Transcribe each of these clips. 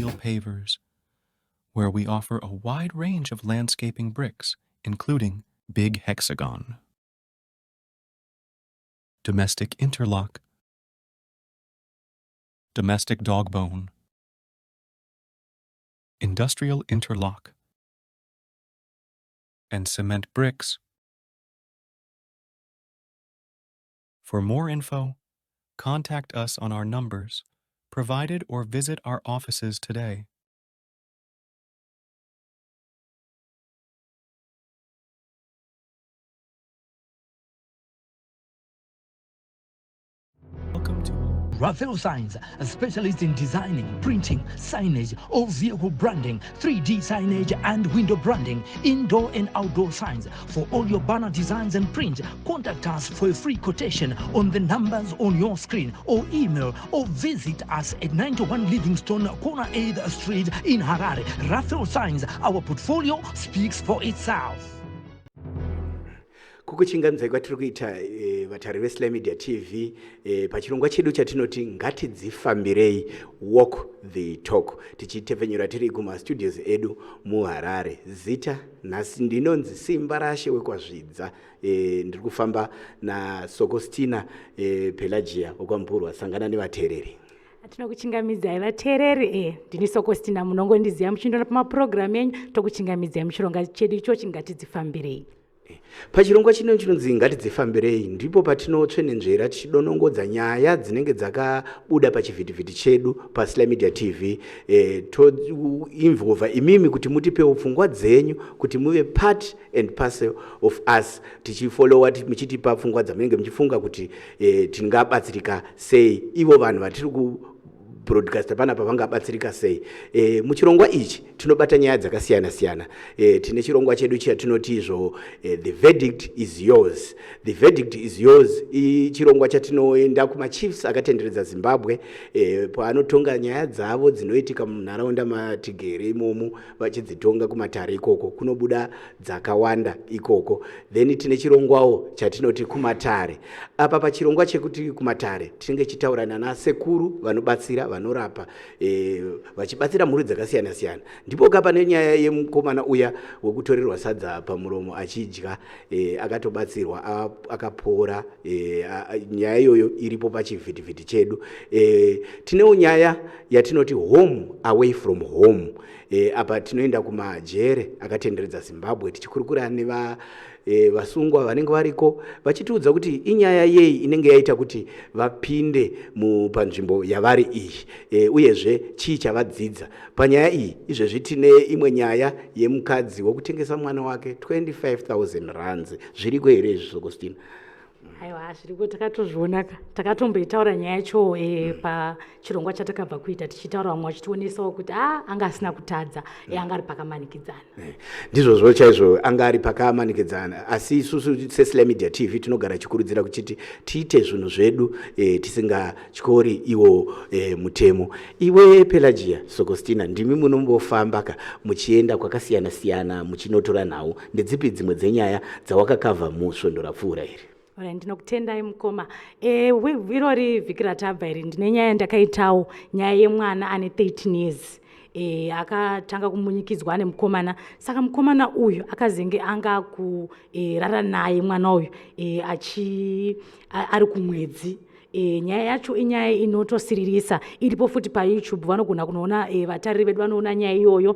Ideal Pavers, where we offer a wide range of landscaping bricks, including Big Hexagon, Domestic Interlock, Domestic Dogbone, Industrial Interlock, and cement bricks. For more info, contact us on our numbers provided or visit our offices today. Welcome to Raphael Signs, a specialist in designing, printing, signage, all vehicle branding, 3D signage and window branding, indoor and outdoor signs. For all your banner designs and print, contact us for a free quotation on the numbers on your screen or email or visit us at 91 Livingstone, corner 8th Street in Harare. Raphael Signs, our portfolio speaks for itself. Kukuchingamidzai kwatiri kuita vatari veSly Media TV pachirongwa chedu chatinoti Ngatidzifambirei, Walk the Talk, tichitepfenyura tiri kumastudios edu muHarare. Zita nhasi ndinonzi Simba Rashe wekwaZvidza. Ndiri kufamba naSokostina Pelagia wekwaMupurwa. Sangana nevateereri. Tinokuchingamidzai vateereri. Ndini Sokostina, munongondiziva muchindoona pamapurogiramu enyu. Tokuchingamidzai muchirongwa chedu ichochi, Ngatidzifambirei. Pachirongwa chino chinonzi Ngatidzifambirei ndipo patinotsvenenzvera tichidonongodza nyaya dzinenge dzakabuda pachivhitivhiti chedu paSly Media TV, toinvolva imimi kuti mutipewo pfungwa dzenyu, kuti muve part and parcel of us, tichifollowa muchitipa pfungwa dzamunenge muchifunga kuti tingabatsirika sei, ivo vanhu vatiri ku broadcaster panapa vangabatsirika sei. Muchirongwa ichi tinobata nyaya dzakasiyana siyana. Tine chirongwa chedu chatinoti izvo The Verdict Is Yours. The Verdict Is Yours chirongwa chatinoenda kumachiefs akatenderedza Zimbabwe, paanotonga nyaya dzavo dzinoitika munharaunda matigere imomo, vachidzitonga kumatare ikoko, kunobuda dzakawanda ikoko. Then tine chirongwawo chatinoti Kumatare. Apa pachirongwa chekuti Kumatare tinenge tichitaura nana sekuru vanobatsira, vanorapa, vachibatsira mhuri dzakasiyana siyana. Ndipo ka pane nyaya yemukomana uya wekutorerwa sadza pamuromo achidya, akatobatsirwa, akapora. Nyaya iyoyo iripo pachivhitivhiti chedu. Tinewo nyaya yatinoti Home Away from Home. Apa tinoenda kumajere akatenderedza Zimbabwe, tichikurukura neva vasungwa vanenge variko, vachitiudza kuti inyaya yei inenge yaita kuti vapinde panzvimbo yavari iyi, uyezve chii chavadzidza panyaya iyi. Izvezvi tine imwe nyaya yemukadzi wokutengesa mwana wake 25,000 rands. Zviriko here izvi, Sokostina? Aiwa, zviriko, takatozvionaka, takatomboitaura nyaya yacho pachirongwa chatakabva kuita, tichitaura vamwe vachitionesawo kuti a anga asina kutadza, anga ari pakamanikidzana. Ndizvozvo chaizvo, anga ari pakamanikidzana, asi isusu seSly Media TV tinogara chikurudzira kuchiti tiite zvinhu zvedu tisingatyori iwo mutemo. Iwe Pelagia Sokostina, ndimi munombofamba ka muchienda kwakasiyana siyana muchinotora nhau. Ndedzipi dzimwe dzenyaya dzawakakavha musvondo rapfuura iri? Alright, ndinokutendai mukoma. Irori vhiki ratabva iri ndine nyaya yandakaitawo, nyaya yemwana ane 13 years, akatanga kumunyikidzwa nemukomana. Saka mukomana uyu akazenge anga kurara naye mwana uyu achi ari kumwedzi. Nyaya yacho inyaya inotosiririsa, iripo futi paYouTube, vanogona kunoona, vatariri vedu vanoona nyaya iyoyo.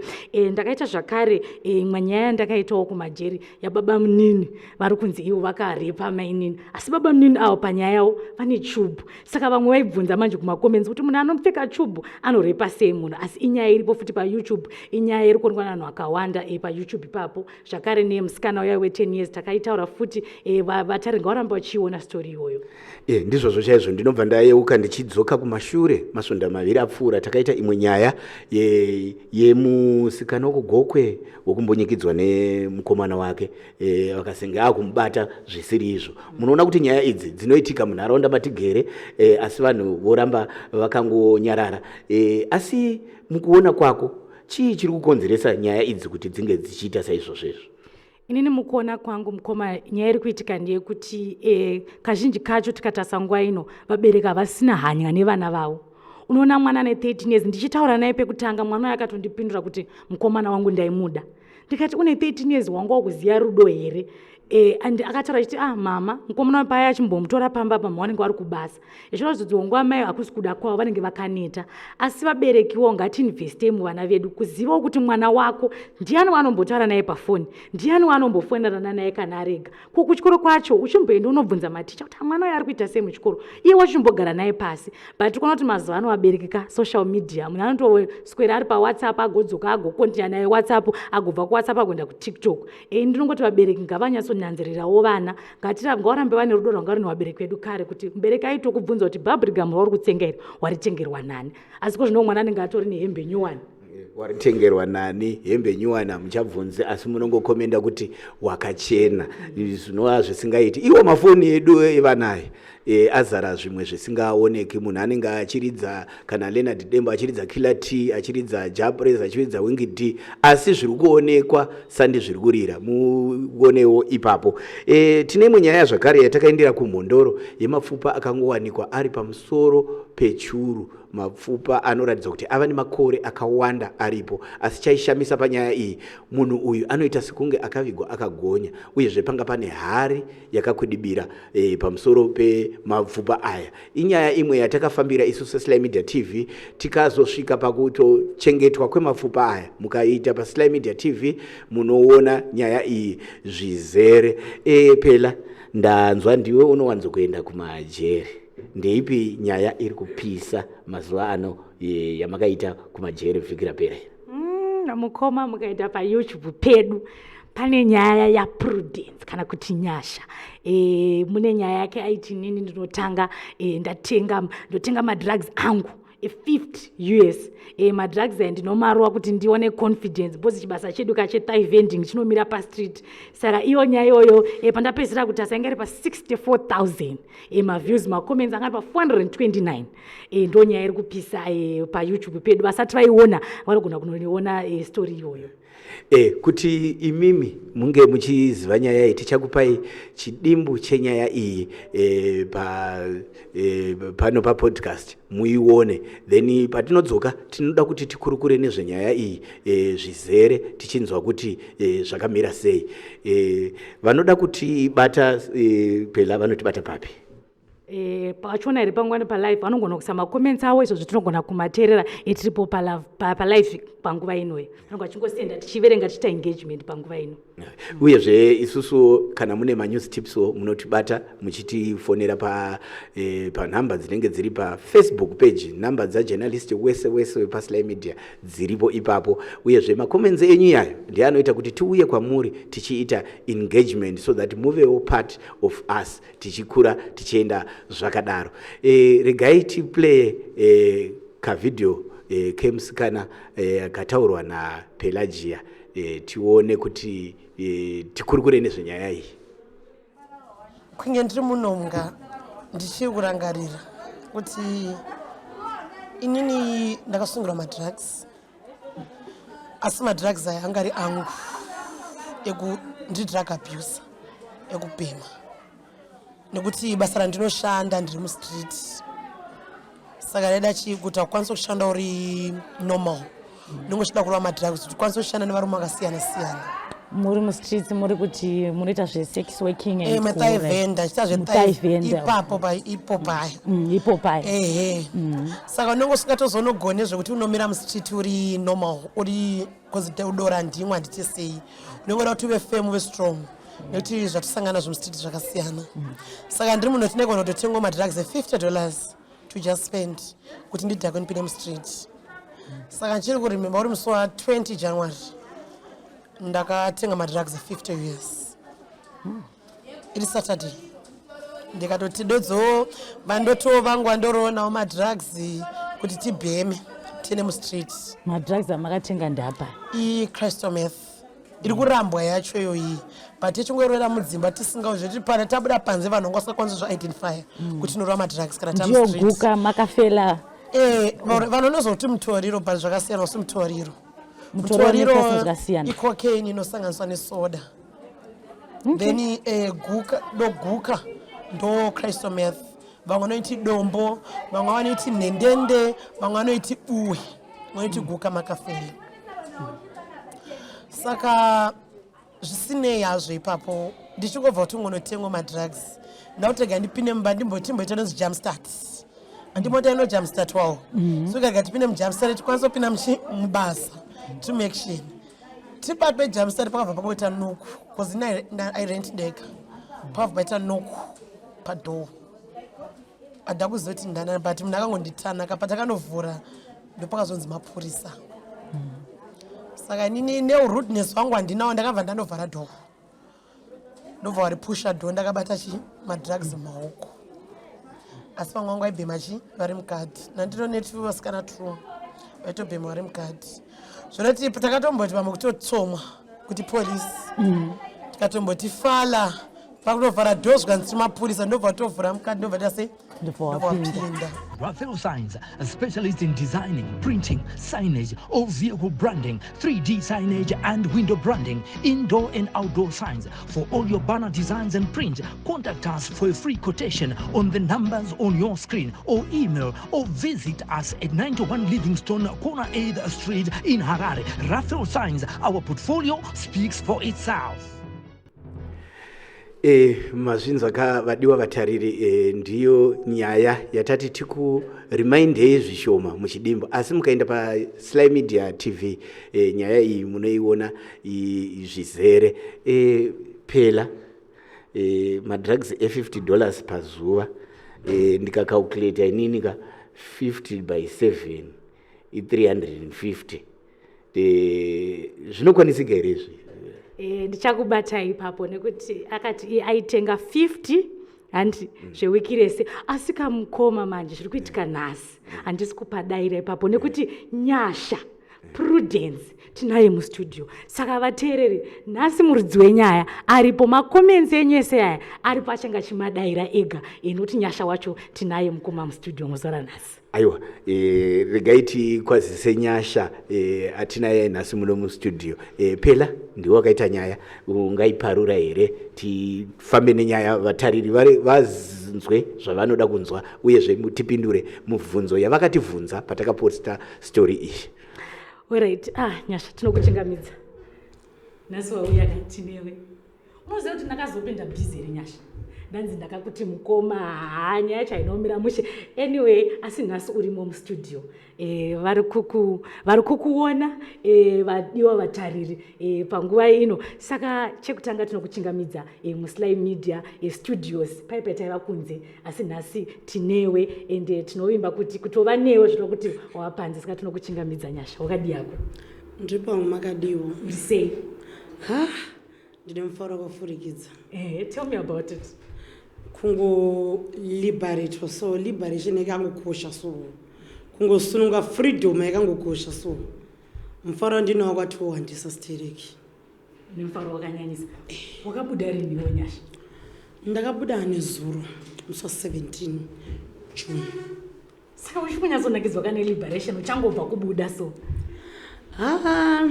Ndakaita zvakare imwe nyaya yandakaitawo kumajeri yababa munini vari kunzi ivo vakarepa mainini, asi baba munini avo panyaya yavo vane chubhu. Saka vamwe vaibvunza manje kumacomments kuti munhu anopfeka chubhu anorepa sei munhu? Asi inyaya iripo futi paYouTube, inyaya iri kuonekwa navanhu vakawanda paYouTube ipapo. Zvakare nemusikana uya we10 years takaitaura futi. Vatariri ngavaramba vachiiona story iyoyo. Ndizvozvo chaizvo. Ndinobva ndayeuka ndichidzoka kumashure masvondo 2 apfuura, takaita imwe nyaya yemusikana wekuGokwe wekumbonyikidzwa nemukomana wake, vakasenge akumubata zvisiri izvo. Munoona kuti nyaya idzi dzinoitika munharaunda matigere, asi vanhu voramba vakangonyarara. Asi mukuona kwako, chii chiri kukonzeresa nyaya idzi kuti dzinge dzichiita saizvozvo izvo? Inini mukuona kwangu, mukoma, nyaya iri kuitika ndeyekuti kazhinji kacho tikatarisa nguva ino, vabereki havasina hanya nevana vavo. Unoona mwana ane 13 years, ndichitaura naye pekutanga, mwana uyo akatondipindura kuti mukomana wangu ndaimuda. Ndikati, une 13 years, wanga wakuziva rudo here? And akataura achiti, ah, mama, mukomana paya achimbomutora pamba pa, vanenge vari kubasa, zvichireva kuti nguva mai hakusi kuda kwavo, vanenge vakaneta. Asi vaberekiwo ngatiinvestei muvana vedu, kuzivawo kuti mwana wako ndiani waanombotaura naye pafoni, ndiani waanombofonerana naye kana arega. Ko kuchikoro kwacho, uchimboenda unobvunza maticha kuti, ah, mwana uyo ari kuita sei muchikoro, iye wachimbogara naye pasi. But tikuona kuti mazuva ano vabereki ka, social media, munhu anotoswera ari paWhatsApp, agodzoka agocontinue naye WhatsApp, agobva kuWhatsApp agoenda kuTikTok. Ndinongoti vabereki ngavanyatsonyanzirirawo vana, ngavarambe vane rudo rwanga rune vabereki vedu kare, kuti mubereki aitokubvunza kuti bubblegum rauri kutsenga iri waritengerwa nani. Asi ko zvino mwana anenge atori nehembe nyuwani. Waritengerwa nani hembe nyuwani hamuchabvunzi, asi munongocommenta kuti wakachena, zvinova zvisingaiti. Iwo mafoni edu evanayo azara zvimwe zvisingaoneki. Munhu anenge achiridza kana Leonard Dembo, achiridza Killer T, achiridza Jah Prayzah, achiridza Winky D, asi zviri kuonekwa sandi zviri kurira. Muonewo ipapo. Tine imwe nyaya zvakare yatakaendera kuMhondoro, yemapfupa akangowanikwa ari pamusoro pechuru, mapfupa anoratidza kuti ava nemakore akawanda aripo. Asi chaishamisa panyaya iyi, munhu uyu anoita sekunge akavigwa akagonya, uyezve panga pane hari yakakwidibira pamusoro pemapfupa aya. Inyaya imwe yatakafambira isu seSly Media TV, tikazosvika pakutochengetwa kwemapfupa aya. Mukaita paSly Media TV munoona nyaya iyi zvizere. Pela, ndanzwa ndiwe unowanzokuenda kumajeri. Ndeipi nyaya iri kupisa mazuva ano yamakaita kumajeri vhiki rapera? Mukoma, mukaenda paYouTube pedu pane nyaya yaPrudence kana kuti Nyasha. Mune nyaya yake aiti, nini ndinotanga ndatenga, ndotenga madrugs angu e50 US. Madrugs aya ndinomarwa kuti ndione confidence, because chibasa chedu kachethigh vending chinomira pastreet. Saka iyo nyaya iyoyo, pandapedzisira kuti asainge ari pa64 000 maviews, macomments anga ari pa429. Ndo nyaya iri kupisa paYouTube pedu. Vasati vaiona vanogona kunoiona story iyoyo. Kuti imimi munge muchiziva nyaya iyi, tichakupai chidimbu chenyaya iyi pano papodcast muione. Then patinodzoka tinoda kuti tikurukure nezvenyaya iyi zvizere, tichinzwa kuti zvakamira sei. Vanoda kutibata, Pela, vanotibata papi? Vachiona here pangwani palive, vanogona kuisa macomments avo izvozvo, tinogona kumateerera etiripo palive panguva inoyo. Vanonge vachingosenda, tichiverenga, tichiita engagement panguva ino. Uyezve isusu, kana mune manews tips, munotibata muchitifonera panhamba dzinenge dziri paFacebook page. Nhamba dzajournalist wese wese wepaSly Media dziripo ipapo. Uyezve macomments enyu iyayo ndiye anoita kuti tiuye kwamuri tichiita engagement, so that muvewo part of us tichikura tichienda zvakadaro. Regai tiplay kavideo kemusikana kataurwa naPelagia, tione kuti tikurukure nezvenyaya iyi. Kunge ndiri munonga, ndichiri kurangarira kuti inini ndakasungirwa madrugs, asi madrugs aya anga ari angu ndiri drug abuser ekubhema, nekuti basa randinoshanda ndiri mustreet. Saka ndaida chii? Kuti akukwanisa kushanda uri normal, unenge uchida kurova madrugs kuti ukwanise kushanda nevarume vakasiyana siyana. Muri mustreets, muri kuti munoita zvesex working and Muthigh vendor, chiita Muthigh vendor. Ipapo ipo paya. Ipo paya. Ehe, saka unenge usingatozonogone zvekuti unomira mustreet uri normal, uri because udora ndimwe handiti sei, unenge uda kuti uve firm, uve strong, nekuti zvatisangana zvemustreet zvakasiyana. Saka ndiri munhu tinegona kutotengawo madrugs e50 dollars to just spend kuti ndidhakwe, ndipinde mustreet. Saka ndichiri kuremember uri musi wa20 January, ndakatenga madrugs e50 US, iri Saturday. Ndikatoti dodzo vandotiwo vangu vandoroonawo madrugs kuti tibheme, tiende mustreet. Madrugs amakatenga ndapa? Icrystal meth iri kurambwa yacho iyoyi, but tichingorora mudzimba tisingauzveti. Pana tabuda panze, vanhu vanga vasingakwanisi zvoidentifya kuti tinorova madrugs kana Ndiyo tamustreet. Guka makafela. Vanhu vanozoti mutoriro, but zvakasiyana, usi mutoriro. Mutoriro unoita zvakasiyana. Icocaine inosanganiswa nesoda. Then guka, doguka ndo crystal meth. Vamwe vanoiti dombo, vamwe vanoiti nhendende, vamwe vanoiti buwe, vanoiti guka makafela. Saka zvisinei hazvo ipapo ndichingobva kuti ungonotengwa madrugs, ndakutega ndipinde mumba ndimbotimboita inonzi jumpstart. Andimota ino jumpstart wawo. So kaga tipinde mujumpstart tikwanise kupinda mubasa timuaction. Tiri pejumpstart pakabva pangoita noku because I rent ndega. Pakabva paita noku padoor. Handa kuzoti ndanani, but munhu akangonditana patakanovhura ndopakazonzi mapurisa. Saka inini neurudeness hwangu handinawo, ndakabva ndanovhara door, ndobva waripusha door ndakabata chi madrugs mumaoko, asi vamwe vangu vaibhema chi vari mukati nandinoneti vasikana true vaitobhema vari mukati. Zvinoti takatomboti vamwe kutotsomwa kuti polisi, tikatomboti fala pakutovhara door zvikanzi mapurisa, ndobva tovhura mukati, ndobva tasei. Ndobva wapinda. Ndobva. Raphael Signs, a specialist in designing, printing, signage, all vehicle branding, 3D signage and window branding, indoor and outdoor signs. For all your banner designs and print, contact us for a free quotation on the numbers on your screen or email or visit us at 91 Livingstone, corner 8th Street in Harare. Raphael Signs, our portfolio speaks for itself. Mazvinzwa ka vadiwa vatariri, ndiyo nyaya yatati tikuremindei zvishoma muchidimbo, asi mukaenda paSly Media TV nyaya iyi munoiona zvizere. Pela madrugs e$50 pazuva, ndikacalculata inini ka 50 by 7 i350. Zvinokwanisika here izvi? Ndichakubata ipapo nekuti akati iye aitenga 50 handi zvewiki rese, asi kamukoma manje zviri kuitika nhasi handisi kupadaira ipapo nekuti Nyasha Prudence tinaye mustudio. Saka vateereri, nhasi muridzi wenyaya aripo, macomments enyu ese aya aripo, achange achimadaira ega nekuti Nyasha wacho tinaye mukoma mustudio muzuva ranhasi. Aiwa, regai tikwazise Nyasha atinaye nhasi muno mustudio. Pela, ndiwe wakaita nyaya, ungaiparura here tifambe nenyaya, vatariri vanzwe zvavanoda kunzwa, uyezve tipindure mubvunzo yavakatibvunza patakaposta story iyi? Alright, ah, Nyasha, tinokuchingamidza nhasi wauya tinewe. Unoziva kuti ndakazopinda busy here Nyasha? Ndanzi ndakakuti mukoma, haa, nyaya chainomira mushe. Anyway, asi nhasi urimo mustudio, vari kukuona vadiwa vatariri panguva ino. Saka chekutanga tinokuchingamidza muSly Media Studios. Paipai taiva kunze, asi nhasi tinewe, ende tinovimba kuti kutova newe zvinova kuti wava panze. Saka tinokuchingamidza Nyasha, wakadi yako? Ndiri pamwe, makadiwo? Uri sei? Ha, ndine mufaro wakafurikidza. Tell me about it. Kungoliberatwa so, liberation yakangokosha so, kungosununga, freedom yakangokosha so. Mufaro wandinawo wakatowandisa stereki. Nemufaro wakanyanyisa. Wakabuda rini Nyasha? Ndakabuda nezuro musi wa17 June. Saka uchi kunyatsonakidzwa kane liberation uchangobva kubuda so? Ha,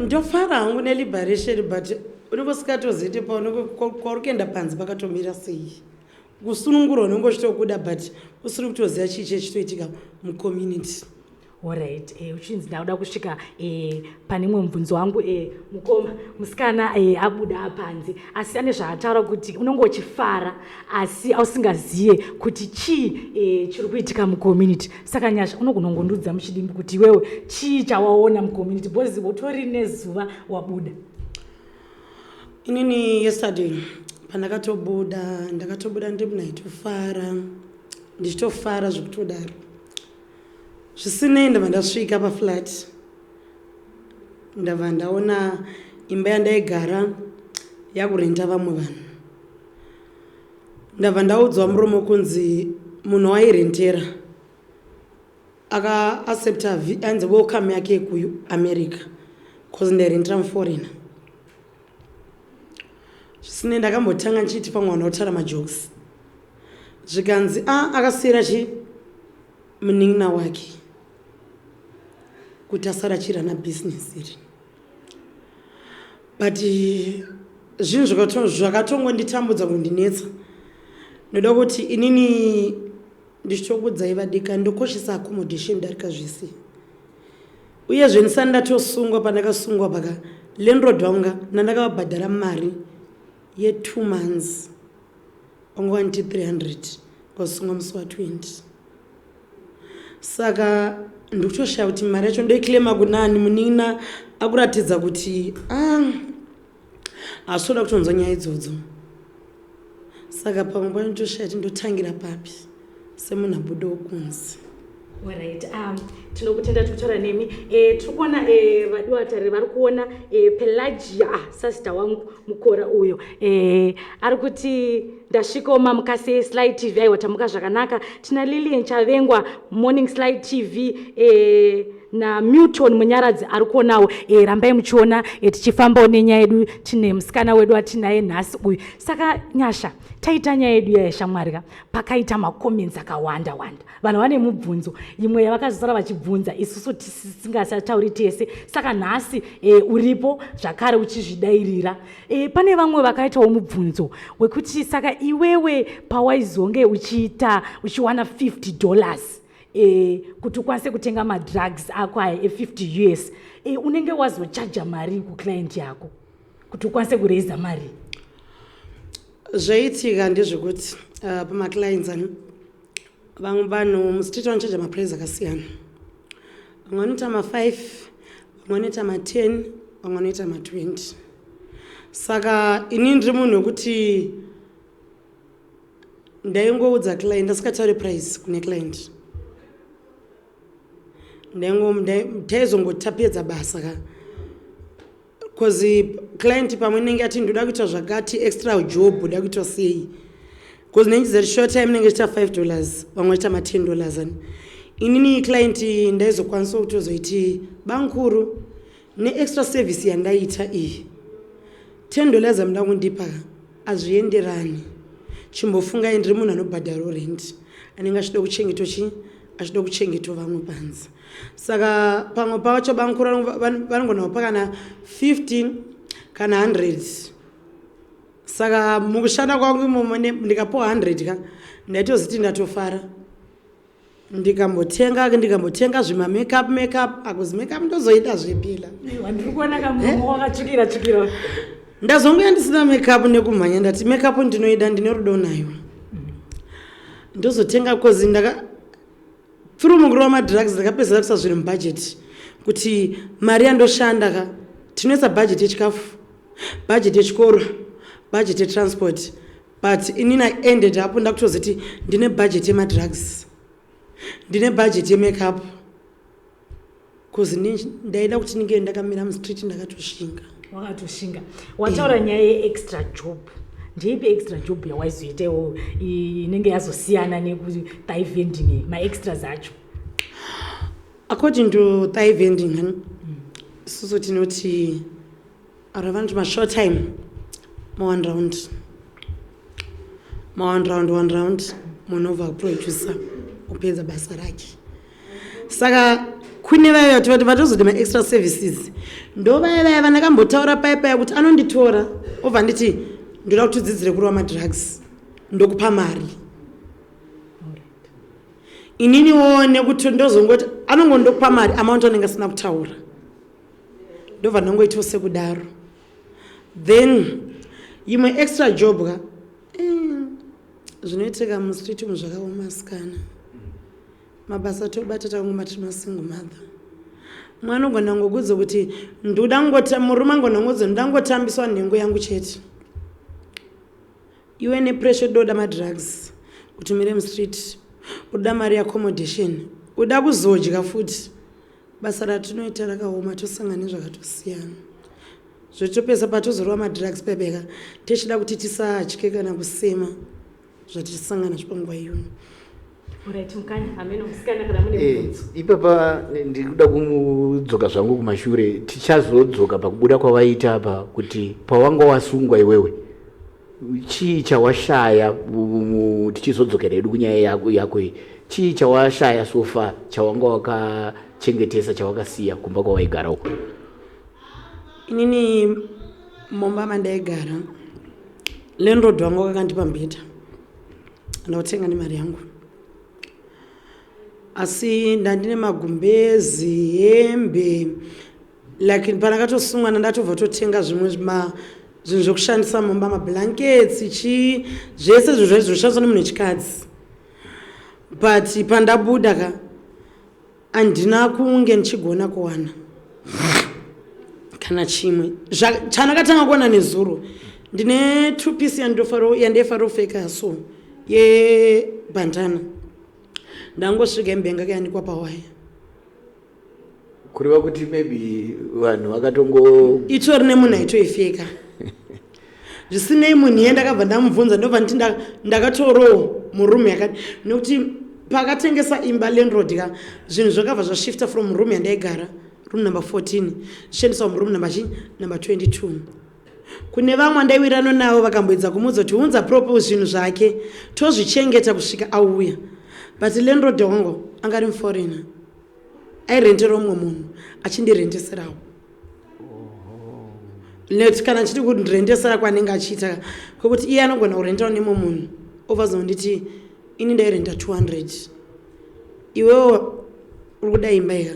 ndofara hangu neliberation, but unenge usikatoziti kwauri kuenda panze pakatomira sei. Kusunungurwa unenge uchitokuda, but usiri kutoziva chii chechitoitika mucommunity. Alright, uchinzi ndakuda kusvika pane mumwe mubvunzo wangu. Mukoma, musikana abuda apanze, asi ane zvaataura kuti unenge uchifara asi ausingaziye kuti chii chiri kuitika mucommunity. Saka Nyasha, unogona kungondudza muchidimbu kuti iwewe chii chawaona mucommunity, because utori nezuva wabuda? Inini yesterday pandakatobuda, ndakatobuda ndiri munhu aitofara, ndichitofara zvekutodaro. Zvisinei, ndabva ndasvika paflat, ndabva ndaona imba yandaigara yakurenta vamwe vanhu. Ndabva ndaudzwa muromo kunzi munhu wairentera akaaccepta anzi welcome yake kuAmerica, because ndairentera muforeigner. Zvisinei, ndakambotanga ndichiti pamwe vanhu vautaura majokes, zvikanzi a akasiyira chi munin'ina wake kuti asara achirana bhizinesi iri. But zvinhu zvakatongonditambudza, kundinetsa. Ndoda kuti inini ndichitokudzai vadika, ndokoshesa accommodation darika zvese. Uyezve ndisati ndatosungwa, pandakasungwa paka landlord vanga nandakavabhadhara mari ye2 months, vanga vaniti 300, kwasungwa musi wa20. Saka ndikutoshaya kuti mari yacho ndoiclaima kunani. Munin'ina akuratidza kuti ah, hasi toda kutonzwa nyaya idzodzo. Saka pamwe panotoshaya kuti ndotangira papi semunhu abudawo kunze. Alright, tinokutenda tiri kutaura nemi. Tiri kuona vadiwa vatariri vari kuona Pelagia, ah, sasita wangu mukora uyo ari kuti ndasvikawo mamukase Sly TV. Aiwa, tamuka zvakanaka. Tina Lilian Chavengwa, Morning Sly TV, naMilton Munyaradzi ari kuonawo. Rambai muchiona tichifambawo nenyaya yedu. Tine musikana wedu atinaye nhasi uyu. Saka Nyasha, taita nyaya yedu yayashamwari ka, pakaita macomments akawanda wanda. Vanhu vane mubvunzo imwe yavakazosara vachibvunza, isusu tisingasatauri tese. Saka nhasi uripo zvakare uchizvidairira. Pane vamwe vakaitawo mubvunzo wekuti saka iwewe pawaizonge uchiita uchiwana $50 kuti ukwanise kutenga madrugs ako aya e50 US, unenge wazochaja mari kuclient yako kuti ukwanise kuraiza mari? Zvaiitika ndezvekuti pamaclients ani, vamwe vanhu mustreet vanochaja maprice akasiyana. Vamwe vanoita ma5, vamwe vanoita ma10, vamwe vanoita ma20. Saka inini ndiri munhu wekuti ndaingoudza client asingatauri price kune client. Taizongotapedza basa ka, because client pamwe inenge yati ndoda kuita zvakati, extra job uda kuitwa sei, because nenjizati short time inenge ichiita $5, vamwe vachiita ma$10 ani. Inini client ndaizokwanisa kutozoiti bankuru neextra service yandaita iyi, $10 amuda kundipa hazvienderani. Chimbofungai, ndiri munhu anobhadharawo rent, anenge achida kuchengetwa chi, achida kuchengetwa vamwe panze. Saka pamwe pacho bankuru vanogona kupa kana 15 kana 100. Saka mukushanda kwangu imomo, ndikapiwa 100 ka, ndaitoziti ndatofara, ndikambotenga zvima-makeup makeup akuzi makeup ndozoita zvepila. Ndiri kuona kamuromo wakatsvukira tsvukira. Ndazonguya ndisina makeup nekumhanya. Ndati makeup ndinoida, ndine rudo nayo, ndozotenga, cause ndaka through mukurova madrugs ndakapedzera kuisa zvinhu mubudget, kuti mari yandoshanda ka, tinoisa budget yechikafu, budget yechikoro, budget yetransport. But inini I ended up ndakutozoti ndine budget yemadrugs, ndine budget yemakeup, cause ndaida kuti ndinge ndakamira mustreet ndakatoshinga. Wakatoshinga. Wataura nyaya yeextra job. Ndeipi extra job yawaizoitawo inenge yazosiyana nekuthigh vending, maextras acho? According to thigh vending, hani, isusu tinoti ara vanoti mashort time, ma-one round, ma-one round, one round, munhu obva kuproducer upedza basa rake. Saka kune vaya vati vatozoti maextra services, ndo vaya vaya vandakambotaura paya paya kuti anonditora obva nditi ndoda kuti udzidzire kurova madrugs, ndokupa mari. Ininiwo nekuti ndozongoti anongondokupa mari, amount anenge asina kutaura, ndobva ndangoitawo sekudaro. Then imwe extra job ka, zvinoitika mustreet umu zvakaoma asikana. Mabasa tobata tangoma tiri masingle mother. Mwana ogona ngokudza kuti ndoda ngota, murume angona ngudza ndoda ngotambiswa nhengo yangu chete. Iwe nepressure, doda madrugs kuti umire mustreet, uda mari yeaccommodation, uda kuzodya futi. Basa ratinoita rakaoma, tosangana nezvakatosiyana. Zvotopesa patozorova madrugs pebeka tichida kuti tisatye kana kusema zvatichisangana zvipanguva iyoyo. Alright, mukanya hameno musikana kana mune mubvunzo. Ipapa ndikuda kumudzoka zvangu kumashure. Tichazodzoka pakubuda kwavaita apa, kuti pawanga wasungwa iwewe chii chawashaya? Tichizodzokera hedu kunyaya yako iyi, chii chawashaya so far chawanga wakachengetesa, chawakasiya kumba kwawaigara uko? Inini mumba mandaigara, landlord wangu akakandipa mubhedha. Andautenga nemari yangu, asi ndandine magumbezi, hembe. Like pandakatosungwa, ndandatobva totenga zvimwe zvinhu zvekushandisa mumba, mablankets, chii, zvese zvinhu zvaizvoshandiswa nemunhu wechikadzi. But pandabuda ka, handina kunge ndichigona kuwana kana chimwe. Chandakatanga kuona nezuro, ndine two piece yandaifarira kupfeka, so yebandana. Ndangosvika, hembe yanga yakayanikwa pawaya. Kureva kuti maybe vanhu vakatongo Itori nemunhu aitoipfeka. Zvisinei, munhu iye ndakabva ndamubvunza, ndobva nditi ndakatorowo muroom yakati, nekuti pakatengesa imba landlord ka, zvinhu zvakabva zvashifta from room yandaigara, room number 14, zvichiendeswa muroom number chi number 22. Kune vamwe andaiwirirano navo vakamboedza kumuudza kuti unza proper zvinhu zvake tozvichengeta kusvika auya, but landlord wangu anga ari muforeigner, airentera umwe munhu achindirenteserawo. Nekuti kana achiti kundirentesera kwanenge achiita kwekuti iye anogona kurentawo nemwe munhu, obva zonditi, "Ini ndairenta 200, iwewo uri kuda imba ika,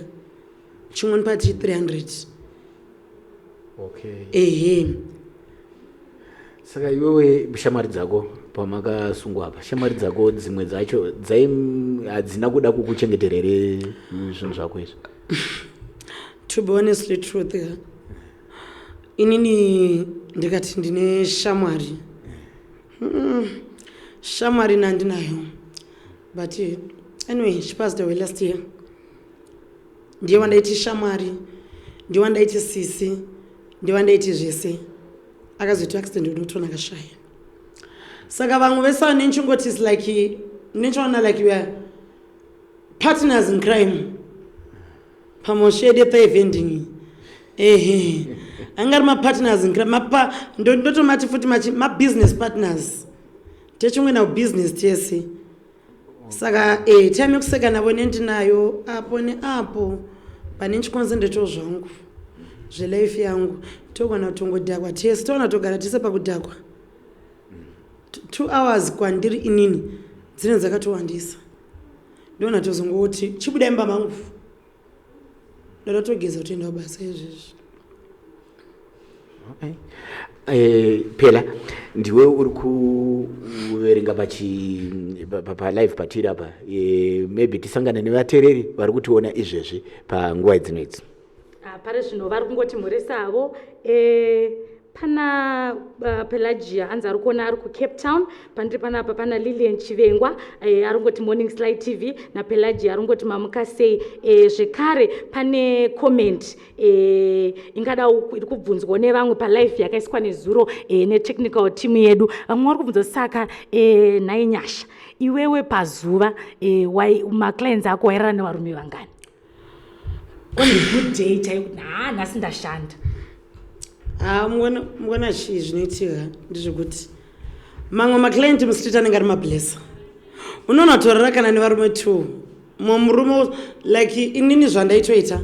chimwe ndipati 300." Ehe. Saka iwewe, shamwari dzako, pamakasungwa apa, shamwari dzako dzimwe dzacho dzai hadzina kuda kukuchengetera here zvinhu zvako izvi? To be honestly truth ka, inini ndikati ndine shamwari, shamwari nandinayo, but anyway, she passed away last year. Ndiye wandaiti shamwari, ndiye wandaiti sisi, ndiye wandaiti zvese. Akazoita accident unotona akashaya. Saka vamwe vese ava nenchingoti is like nechiona like we are partners in crime pamosho yedu yepavending. Ehe, anga ari mapartners in crime. Ndotomati futi mabusiness partners, techimwe nabusiness tese. Saka time yekuseka navo nendinayo apo neapo, pane ndichiconcentratewo zvangu zvelife yangu. Togona kutongodhakwa tese, toona togara tese pakudhakwa 2 hours. Kwandiri inini dzinenge dzakatowandisa. Ndona tozongoti chibuda imba mangu, ndoda togeza, kutoenda kubasa izvezvi. Okay. Phela ndiwe uri kuverenga pachi palive patiri apa. Maybe tisangane nevateereri vari kutiona izvezvi panguva dzino idzi. Ah, pari zvino vari kungoti mhoresavo. Pana Pelagia, anzi ari kuona ari kuCape Town. Pandiri panapa pana Lilian Chivengwa, ari kungoti "Morning Sly TV", naPelagia ari kungoti "Mamuka sei?" Zvekare pane comment ingada iri kubvunzwawo nevamwe palive yakaiswa nezuro netechnical team yedu. Vamwe vari kubvunza, saka nhai Nyasha, iwewe pazuva maclients ako wairara nevarume vangani on a good day chaiyo, kuti ha, nhasi ndashanda? Ha, muona, chii zvinoitika ndezvekuti mamwe maclient mustreet anenge ari mablesser. Unoona kutorara kana nevarume two. Mumwe murume, like inini zvandaitoita,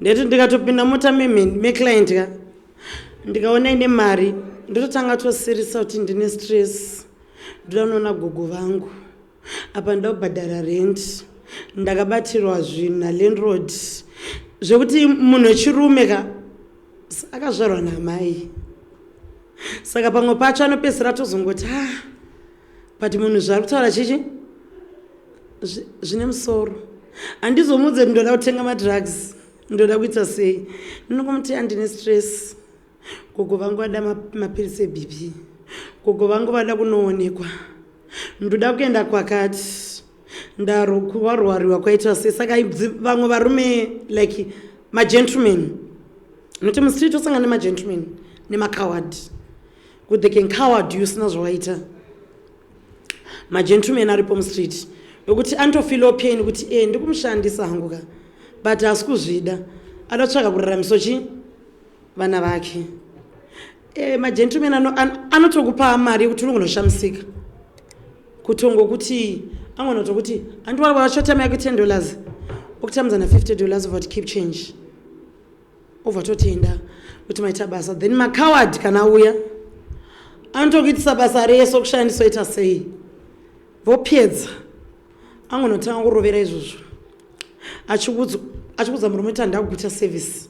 ndaiti ndikatopinda mota meclient ka, ndikaona ine mari, ndototanga tosirisa kuti ndine stress, ndoda kunoona gogo vangu, apa ndoda kubhadhara rent, ndakabatirwa zvinhu nalandlord. Zvekuti munhu wechirume ka akazvarwa namai, saka pamwe pacho anopedzisira tozongoti, "Ah, but munhu zvaari kutaura chichi zvine musoro." Handizomudze kuti ndoda kutenga madrugs, ndoda kuita sei. Ndinongomuti handine stress, gogo vangu vada mapirisi eBP, gogo vangu vada kunoonekwa, ndoda kuenda kwakati, ndarwarwariwa kwaita sei. Saka vamwe varume, like magentleman, nokuti mustreet osangana nemagentleman nemacoward, kuti they can coward you usina zvawaita. Magentleman aripo mustreet wekuti anotofeelawo pain kuti ndikumushandisa hangu ka, but haasi kuzvida, ada kutsvaga kuraramiso chi vana vake. Magentleman anotokupa mari yekuti unongonoshamisika kutongokuti angona tokuti andiwashotama yako $10, okutambudza na$50, over keep change, obva totenda kuti maita basa. Then macoward kana auya anotokuitisa basa rese okushandisa, oita sei. Vopedza angonotanga kurovera izvozvo achikuudza murume kuti handida kukuita service.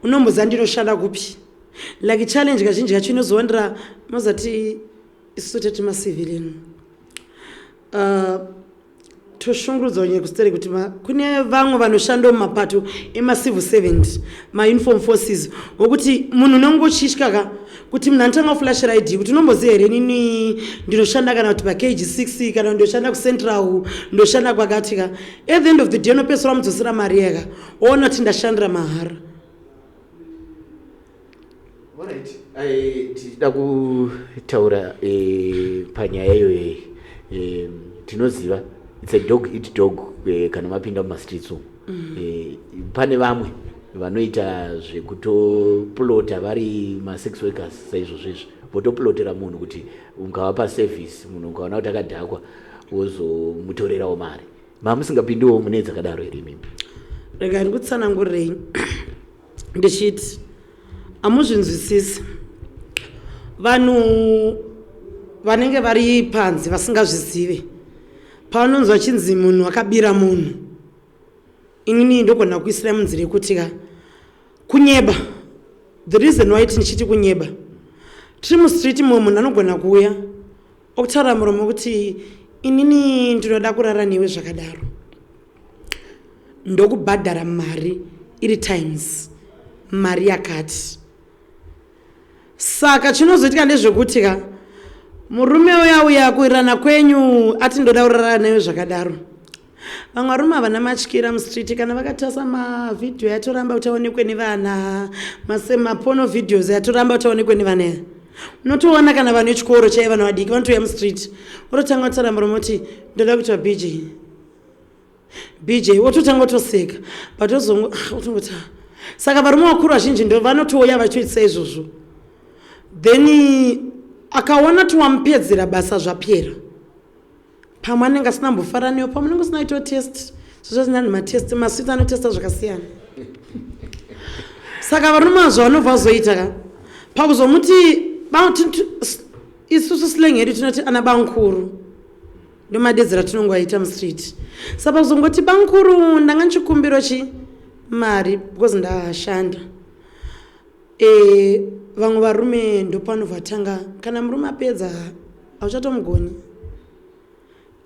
Unomboziva ndinoshanda kupi? Like challenge kazhinji kacho inozowandira mozati isusu tati macivilian. Toshungurudzwa nyaya kusiteri kuti kune vamwe vanoshanda mumapato emacivil servant, mauniform forces, wokuti munhu unenge uchitya ka kuti munhu anotanga kuflashira ID kuti unomboziva here nini ndinoshanda kana kuti pakg 6 kana ndinoshanda kucentral, ndoshanda kwakati ka. At the end of the day unopedzisira wamudzosera mari yaka, woona kuti ndashandira mahara. Alright, tichida kutaura panyaya iyoyo, tinoziva it's a dog eat dog kana mapinda mumastreets umu. Pane vamwe vanoita zvekutoplota vari masex workers saizvozvo izvi, votoplotera munhu kuti ungavapa service, munhu ukaona kuti akadhakwa wozomutorerawo mari. Mamusingapindiwo mune dzakadaro here imimi? Rega ndikutsanangurirei ndichiti hamuzvinzwisisi. Vanhu vanenge vari panze vasingazvizive, pavanonzwa chinzi munhu akabira munhu, inini ndogona kuisira munzira yekuti ka kunyeba. The reason why tichiti kunyeba, tiri mustreet, mumwe munhu anogona kuuya okutaura muromo kuti inini ndinoda kurara newe zvakadaro, ndokubhadhara mari iri times mari yakati. Saka chinozoitika ndezvekuti ka murume uya uya kuwirirana kwenyu ati ndoda kurara newe zvakadaro. Vamwe varume havana matyira mustreet, kana vakatasa mavhidhiyo yatoramba kuti aonekwe nevana, maporno videos yatoramba kuti aonekwe nevana. Ya unotoona kana vanhu vechikoro chaivo, vana vadiki vanotouya mustreet, ototanga kutaura muromo kuti ndoda kuitwa BJ BJ, wototanga kutoseka, but otongoti. Saka varume vakuru vazhinji ndo vanotouya vachitoitisa izvozvo. Then akaona kuti wamupedzera basa, zvapera, pamwe anenge asina mbofara newo, pamwe unenge usina kuitawo test zvozvinani matest maswiti anotesta zvakasiyana. Saka varume azvo vanobva vazoita ka pakuzomuti isusu slang yedu tinoti ana bankuru, ndomadedzera tinongoaita mustreet. Saka pakuzongoti bankuru, ndanga ndichikumbiro chi mari because ndashanda. Vamwe varume ndopanobva tanga, kana murume apedza hauchatomugoni,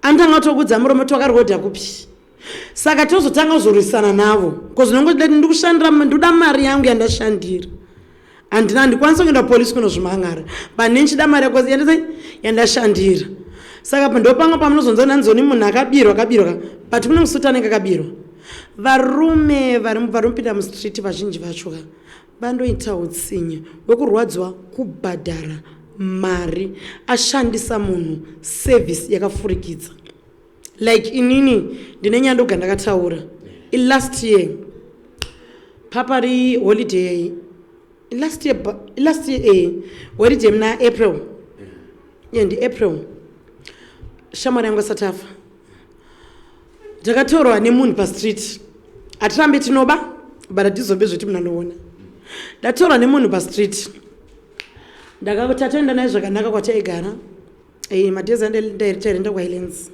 anotanga kutokudza murume kuti wakarodha kupi. Saka tozotanga kuzorwisana navo because unongoti ndikushandira, ndoda mari yangu yandashandira, handina, handikwanisi kuenda kupolisi kunozvimhan'ara, but nenchida mari yako yandasei yandashandira. Saka ndopamwe pamunozonzwa nanzoni munhu akabirwa, akabirwa, but kune musuti anenge akabirwa. Varume vari mupinda mustreet vazhinji vacho ka vandoita utsinye hwekurwadziwa kubhadhara mari ashandisa munhu service yakafurikidza. Like inini ndine nyaya ndoga ndakataura last year papari holiday, last year, last year holiday muna April, yeah, ndi April, shamwari yangu asati afa, takatorwa nemunhu pastreet. Hatirambe tinoba, but hatizobe zvoti munhu anoona. Ndatorwa nemunhu pastreet, ndakatatoenda naye zvakanaka kwataigara. Madhezi andairenda kuHighlands,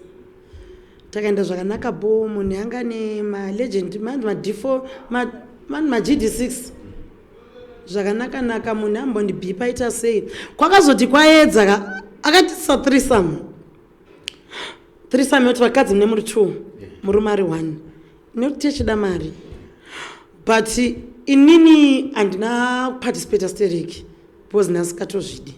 takaenda zvakanaka bo. Munhu anga nemalegend mani ma-D4 mani maGD6 zvakanaka naka. Munhu ambondibhipa aita sei, kwakazoti kwaedza ka akatisa threesome. Threesome yoti vakadzi mune muri two, murume ari one, nekuti techida mari. But inini handina kuparticipata stereki because ndasikatozvidi.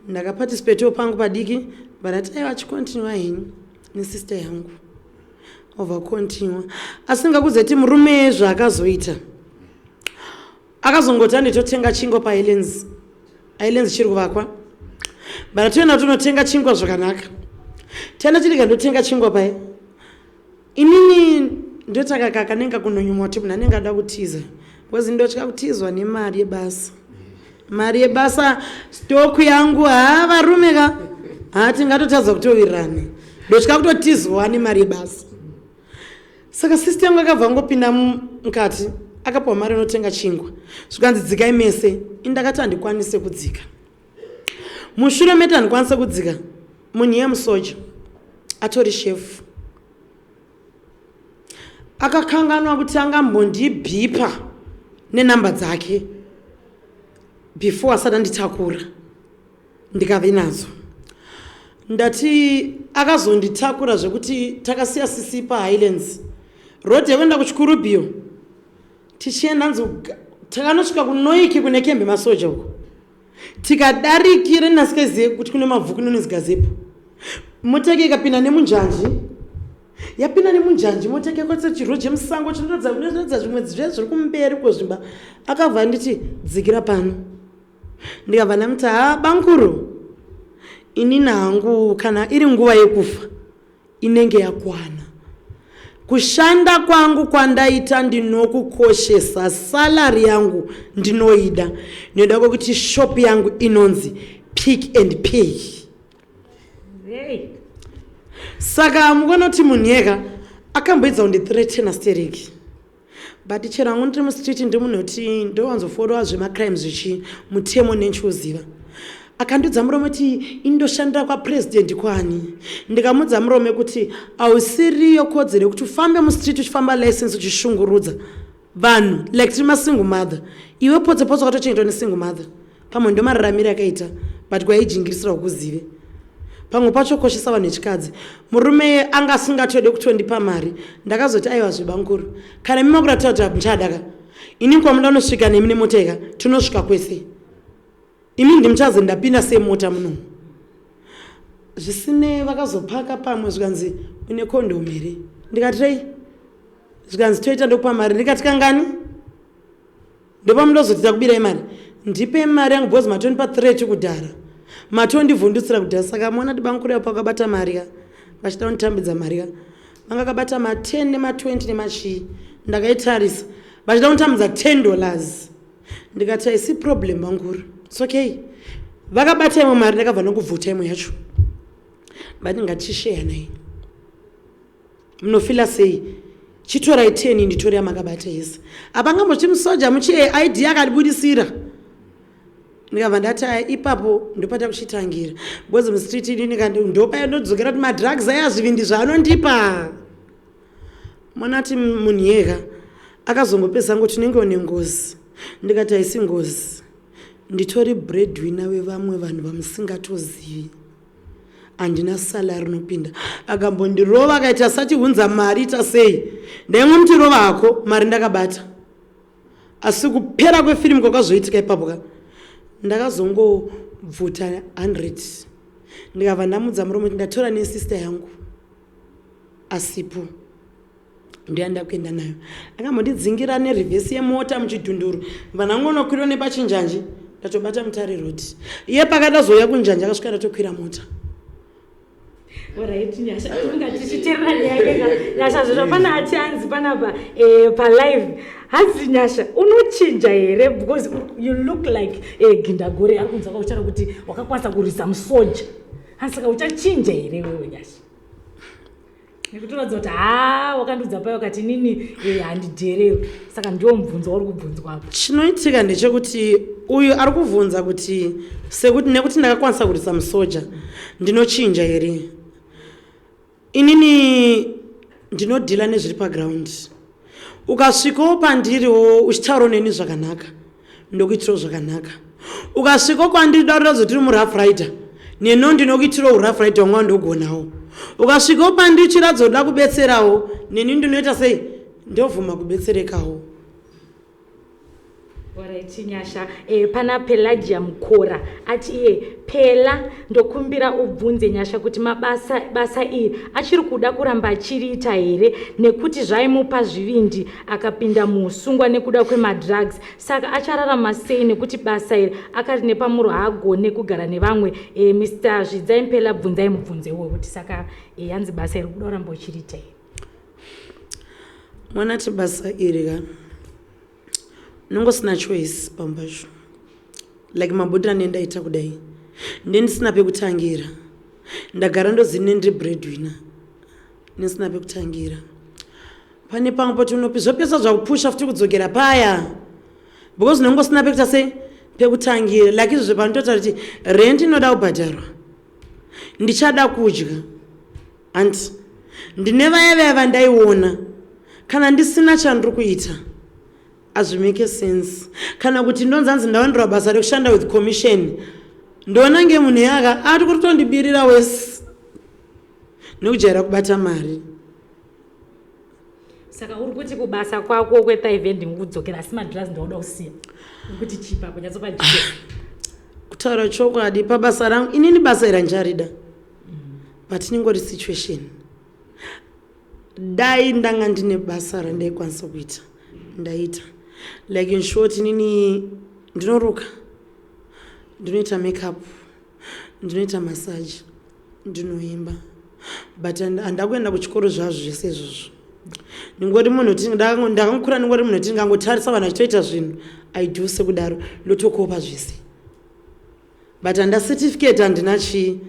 Ndakaparticipatewo pangu padiki, but ati aiwa, achicontinua henyu nesister yangu, obva continua. Asi ngakuzeti murume zvaakazoita, akazongoti anditotenga chingwa paHighlands. Highlands chiri kuvakwa, but toenda tonotenga chingwa zvakanaka. Taenda chidika, ndotenga chingwa paya, inini ndotaka kanenge kunonyumwa kuti munhu anenge ada kutiza because ndotya kutizwa nemari yebasa, mari yebasa, stock yangu. Ha, varume ka, ha, tingatotadza kutowirirana, ndotya kutotizwa nemari yebasa. Saka sister yangu akabva angopinda mukati, akapiwa mari inotenga chingwa, zvikanzi dzikai mese. Indakati handikwanise kudzika. Mushure meti handikwanise kudzika. Munhu yemusoja atori shefu akakanganwa kuti angambondibhipa nenhamba dzake before asati anditakura, ndikave nadzo. Ndati akazonditakura zvekuti takasiya sisi paHighlands Road yekuenda kuChikurubhiyo, tichienda nzi takanosvika kunoiki kune kembe masoja uko, tikadarikire nasikazive kuti kune mabvuku inonzi gazepo. Mota yake ikapinda nemunjanji, yapinda nemunjanji mota yake kwatse chirwo chemusango chinoratidza zvimwe zviya zviri kumberi kwezvimba. Akabva anditi, "Dzikira pano." Ndikabva ndamuti, "Ha, bankuru, inini hangu kana iri nguva yekufa inenge yakwana. Kushanda kwangu kwandaita ndinokukoshesa, salary yangu ndinoida nekuda kwekuti shop yangu inonzi Pick and Pay." Hey. Saka mukuona kuti munhu yeka akamboedza kundithreatena stereki, but chero hangu ndiri mustreet, ndiri munhu wekuti ndowanzofolowa zvemacrime, zvichi mutemo nenchiuziva. Akandiudza murume kuti indoshandira kwapurezidendi kwani. Ndikamudza murume kuti hausiriyo kodzero yekuti ufambe mustreet uchifamba license uchishungurudza vanhu like tiri masingle mother. Iwe potse potse wakatochengetwa nesingle mother, pamwe ndo mararamiro akaita, but kwaijingirisira ukuzive pamwe pacho koshesa vanhu vechikadzi. Murume anga asingatode kutondipa mari. Ndakazoti, "Aiwa zvebankuru, kana imi makuratidza kuti muchadaka, ini kwamuda unosvika nemi nemota ika tinosvika kwese. Imi ndimuchazi ndapinda semota munomu." Zvisine vakazopaka pamwe, zvikanzi, "Une kondomu here?" Ndikati, "Rei?" Zvikanzi, "Toita ndokupa mari." Ndikati, "Kangani ndopamundozotiita kubirai mari? Ndipe mari yangu because matondipa threat kudhara, matondivhundutsira kudhara." Saka muona kuti bankuru yapo akabata mari ka, vachida kunditambidza mari ka, vanga akabata ma10 nema20 nemachii. Ndakaitarisa, vachida kunditambidza $10. Ndikati, "Haisi problem bankuru, it's okay." Vakabata imwe mari, ndakabva nokubvuta imwe yacho. Vati, "Ngatichisheya nai, munofila sei? Chitorai 10, nditori yamakabata yese." Apangamboti musoja muchi ID akandibudisira. Ndikabva ndati, "Aya, ipapo ndopata kuchitangira because mustreet inini ndopaya ndodzokera kuti madrugs aya, zvivindi zvaanondipa." Mwana ati munhu yega akazongopedza ngoti, "Unenge une ngozi." Ndikati, "Haisi ngozi, nditori breadwinner wevamwe vanhu vamusingatozivi, handina salary rinopinda." Akambondirova akaita sachiunza mari ita sei, ndaingomuti, "Rova hako, mari ndakabata." Asi kupera kwefirimu kwakazoitika ipapo ka, ndakazongobvuta 100, ndikabva ndamudza murume kuti ndatora nesister yangu asipo, ndoyanda kuenda nayo. Akambondidzingira nereverse yemota muchidhunduru, vanangonokwira nepachinjanji, ndatobata Mutare Road. Iye pakadazouya kunjanji akasvika ndatokwira mota. Alright, Nyasha, unga tichiteerera nyaya yake. Nyasha, zvozvo pana ati hanzi panapa palive hanzi, "Nyasha, unochinja here? Because you look like Gindagore ari kunzwa kauchara kuti wakakwanisa kurwisa musoja." Hanzi, "Saka uchachinja here wewe, Nyasha?" Nekutoratidza kuti ha, wakandiudza payo ukati inini handidhererwi. Saka ndiwo mubvunzo wauri kubvunzwa apa. Chinoitika ndechekuti uyu ari kubvunza kuti sekuti nekuti ndakakwanisa kurwisa musoja ndinochinja here. Inini ndinodhila nezviri paground. Ukasvikawo pandiriwo uchitaurawo neni zvakanaka, ndokuitirawo zvakanaka. Ukasvikawo kwandiri dakuratidza kuti uri murough rider, neno ndinokuitirawo urough rider wanga ndogonawo. Ukasvikawo pandiri uchiratidza kuda kubetserawo, neni ndinoita sei, ndobvuma kubetserekawo. Alright, Nyasha, pana Pelagia Mukora ati iye, "Pela, ndokumbira ubvunze Nyasha kuti mabasa basa iri achiri kuda kuramba achiriita here, nekuti zvaimupa zvivindi akapinda muusungwa nekuda kwemadrugs. Saka achararama sei nekuti basa iri akati nepamuro haagone kugara nevamwe?" Mr Zvidzai Mpela, bvunzai mubvunze uwe kuti saka hanzi basa iri kuda kuramba uchiriita here? Mwana ati basa iri ka, unongosina choice pamwe pacho, like mabudiro anendaita kudai, ndendisina pekutangira. Ndagara ndozini ndiri breadwinner, ndisina pekutangira. Pane pamwe poti unopi zvopesa zvakupusha futi kudzokera paya because unongosina pekuita sei, pekutangira. Like izvozvo panototaura kuti rent inoda kubhadharwa. Ndichada kudya hanti ndine vaya vaya vandaiona. Kana ndisina chandiri kuita, hazvimake sense. Kana kuti ndonzi hanzi ndawandirwa basa rekushanda with commission, ndoona nge munhu yaka ari kutondibirira wese nekujaira kubata mari. Saka uri kuti kubasa kwako kwethigh vending kudzokera, asi madrugs ndauda kusiya. Uri kuti chipa kunyatsopajekesa? Kutaura chokwadi, pabasa rangu inini basa iri handicharida, but iningori situation. Dai ndanga ndine basa randaikwanisa kuita, ndaita. Like, in short, inini ndinoruka, ndinoita makeup, ndinoita massage, ndinoimba, but handakuenda kuchikoro zvazvo zvese izvozvo. Ndingori munhu kuti ndakangokura ndingori munhu kuti ndingangotarisa vanhu vachitoita zvinhu, I do sekudaro, ndotokopa zvese, but handa certificate, handina chii.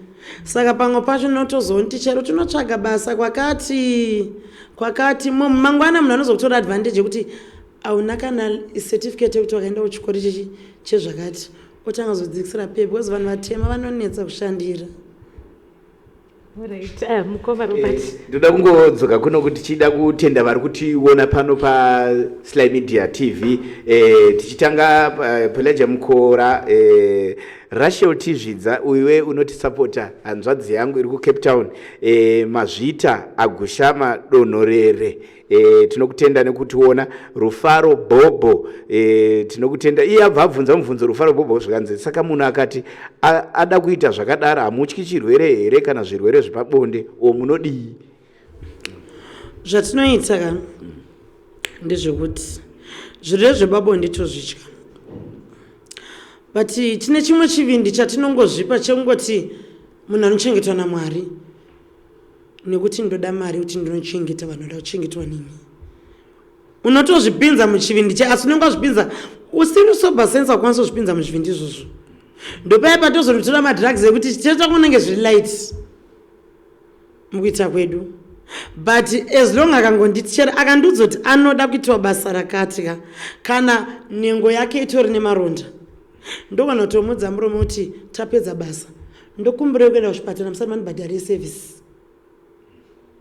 Saka pamwe pacho notozoonti chero tinotsvaga basa kwakati kwakati, mangwana munhu anozokutora advantage yekuti hauna kana certificate yekuti wakaenda kuchikoro chechi chezvakati, otanga zodzikisira pay, because vanhu vatema vanonetsa kushandira. Alright, mukoma Robert. Ndoda kungodzoka kuno kuti tichida kutenda vari kutiona pano paSly Media TV. Tichitanga Pelagia Mukora, Rachel Tizvidza, uiwe unotisapota, hanzvadzi yangu iri kuCape Town, Mazvita Agushama Donhorere, tinokutenda nekutiona. Rufaro Bhobho, tinokutenda. Iye abva abvunza mubvunzo, Rufaro Bhobho, zvikanzi, saka munhu akati ada kuita zvakadaro, hamutyi chirwere here kana zvirwere zvepabonde, o munodii? Zvatinoita ka ndezvekuti zvirwere zvepabonde tozvitya, but tine chimwe chivindi chatinongozvipa chekungoti munhu anochengetwa naMwari, nekuti ndoda mari kuti ndinochengeta vanhu vanoda kuchengetwa nini. Unotozvipinza muchivindi che, asi unenge wazvipinza usiri sober sense, wakwanisa kuzvipinza muzvivindi izvozvo. Ndopaya patozonotora madrugs ekuti chitero chako unenge zviri light mukuita kwedu. But as long akangonditi, akandiudza kuti anoda kuitiwa basa rakati ka, kana nhengo yake itori nemaronda, ndogona kutomudza murume kuti tapedza basa, ndokumbirei kuenda kuchipatara musati mandibhadharire service.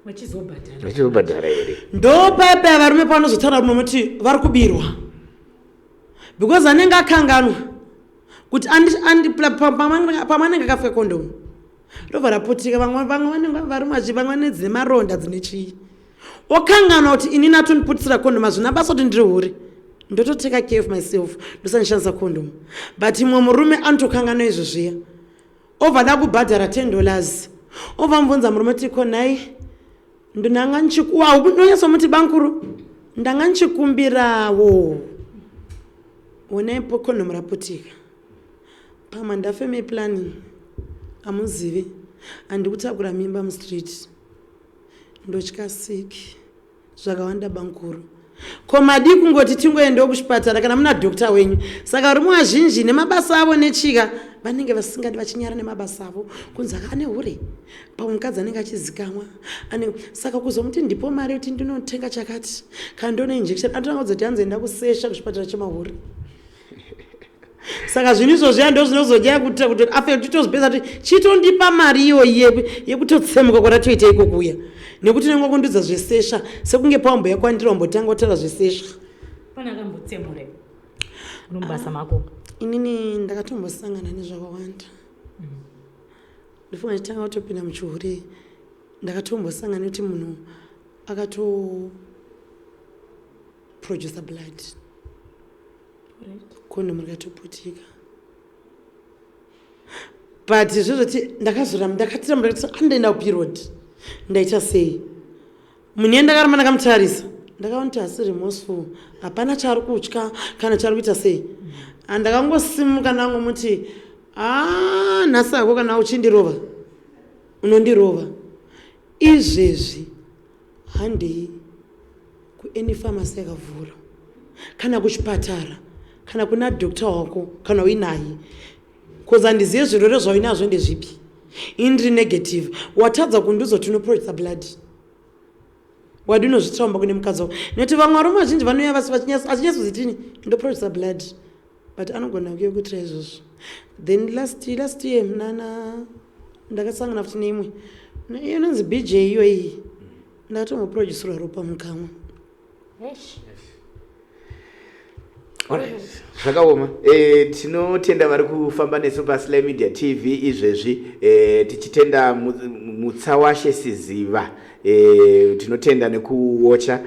Vachizobhadhara. Vachizobhadhara here? Ndopaya varume pavanozotaura munomuti vari kubirwa, because anenge akanganwa kuti pamwe anenge akapfeka kondomu, robva raputika. Vamwe vanenge varume vamwe vane dzine maronda, dzine chii, okanganwa kuti inini atondiputisira kondomu. Hazvina basa kuti ndiri hure, ndototeka care of myself, ndosandishandisa kondomu. But imwe murume anotokanganwa izvo zviya, obva da kubhadhara $10, obva mubvunza murume kuti, ko nhai, ndanga ndonyatsomuti, bankuru, ndanga ndichikumbirawo, onaipo kondomu raputika, pamwe ndafamily planning, hamuzivi, handikutakura mimba mustreet, ndotya siki zvakawanda bankuru, ko madi kungoti tingoendawo kuchipatara kana muna doctor wenyu? Saka varume vazhinji nemabasa avo nechika vanenge vasingadi, vachinyara nemabasa avo, kunzi aka ane hure, pamwe mukadzi anenge achizikamwa ane. Saka kuzomuti ndipo mari yekuti ndinotenga chakati kana ndione injection, anotanga kudzoti hanzi enda kusesha kuchipatara chemahure. Saka zvinhu izvozviya ndo zvinozodya kuti afe titozvipedza kuti chitondipa mari iyoyi yekutotsemuka kwaratoita ikokuya, nekuti unenge wakundudza zvesesha, sekunge pawamboya kwandiri wambotanga kutaura zvesesha. Pane akambotsemure uri mubasa mako? Inini ndakatombosangana nezvakawanda. Ndifunga nditanga kutopinda muchihure, ndakatombosangana nekuti munhu akatoproducer blood, kondomu rikatoputika. But zvezvoti ndakazoramba, ndakatiramba, ndakati andaenda kuperiod, ndaita sei? Munhu iye ndakaramba ndakamutarisa, ndakaona kuti hasi remorseful, hapana chaari kutya kana chaari kuita sei. Handakangosimuka, ndangomuti, a nhasi hako kana uchindirova unondirova izvezvi, handei kuany pharmacy yakavhura kana kuchipatara kana kuna doctor wako kana uinaye, 'cause handizive zvirwere zvauinazvo ndezvipi. Ini ndiri negative, watadza kundiudza kuti unoproducer blood, wadi unozvitraumba kune mukadzi wako? Nekuti vamwe varume vazhinji vanouya vasi achinyatsozitini, ndoproducer blood, but anogona kuye kuitira izvozvo. Then last year, nana Ndakasangana futi neimwe inonzi BJ iyoyi, ndakatomboproducerwa ropa mukamwa. Eish. Alright, zvakaoma. Tinotenda vari kufamba nesu paSly Media TV izvezvi, tichitenda Mutsawashe Siziva, tinotenda nekuwocha,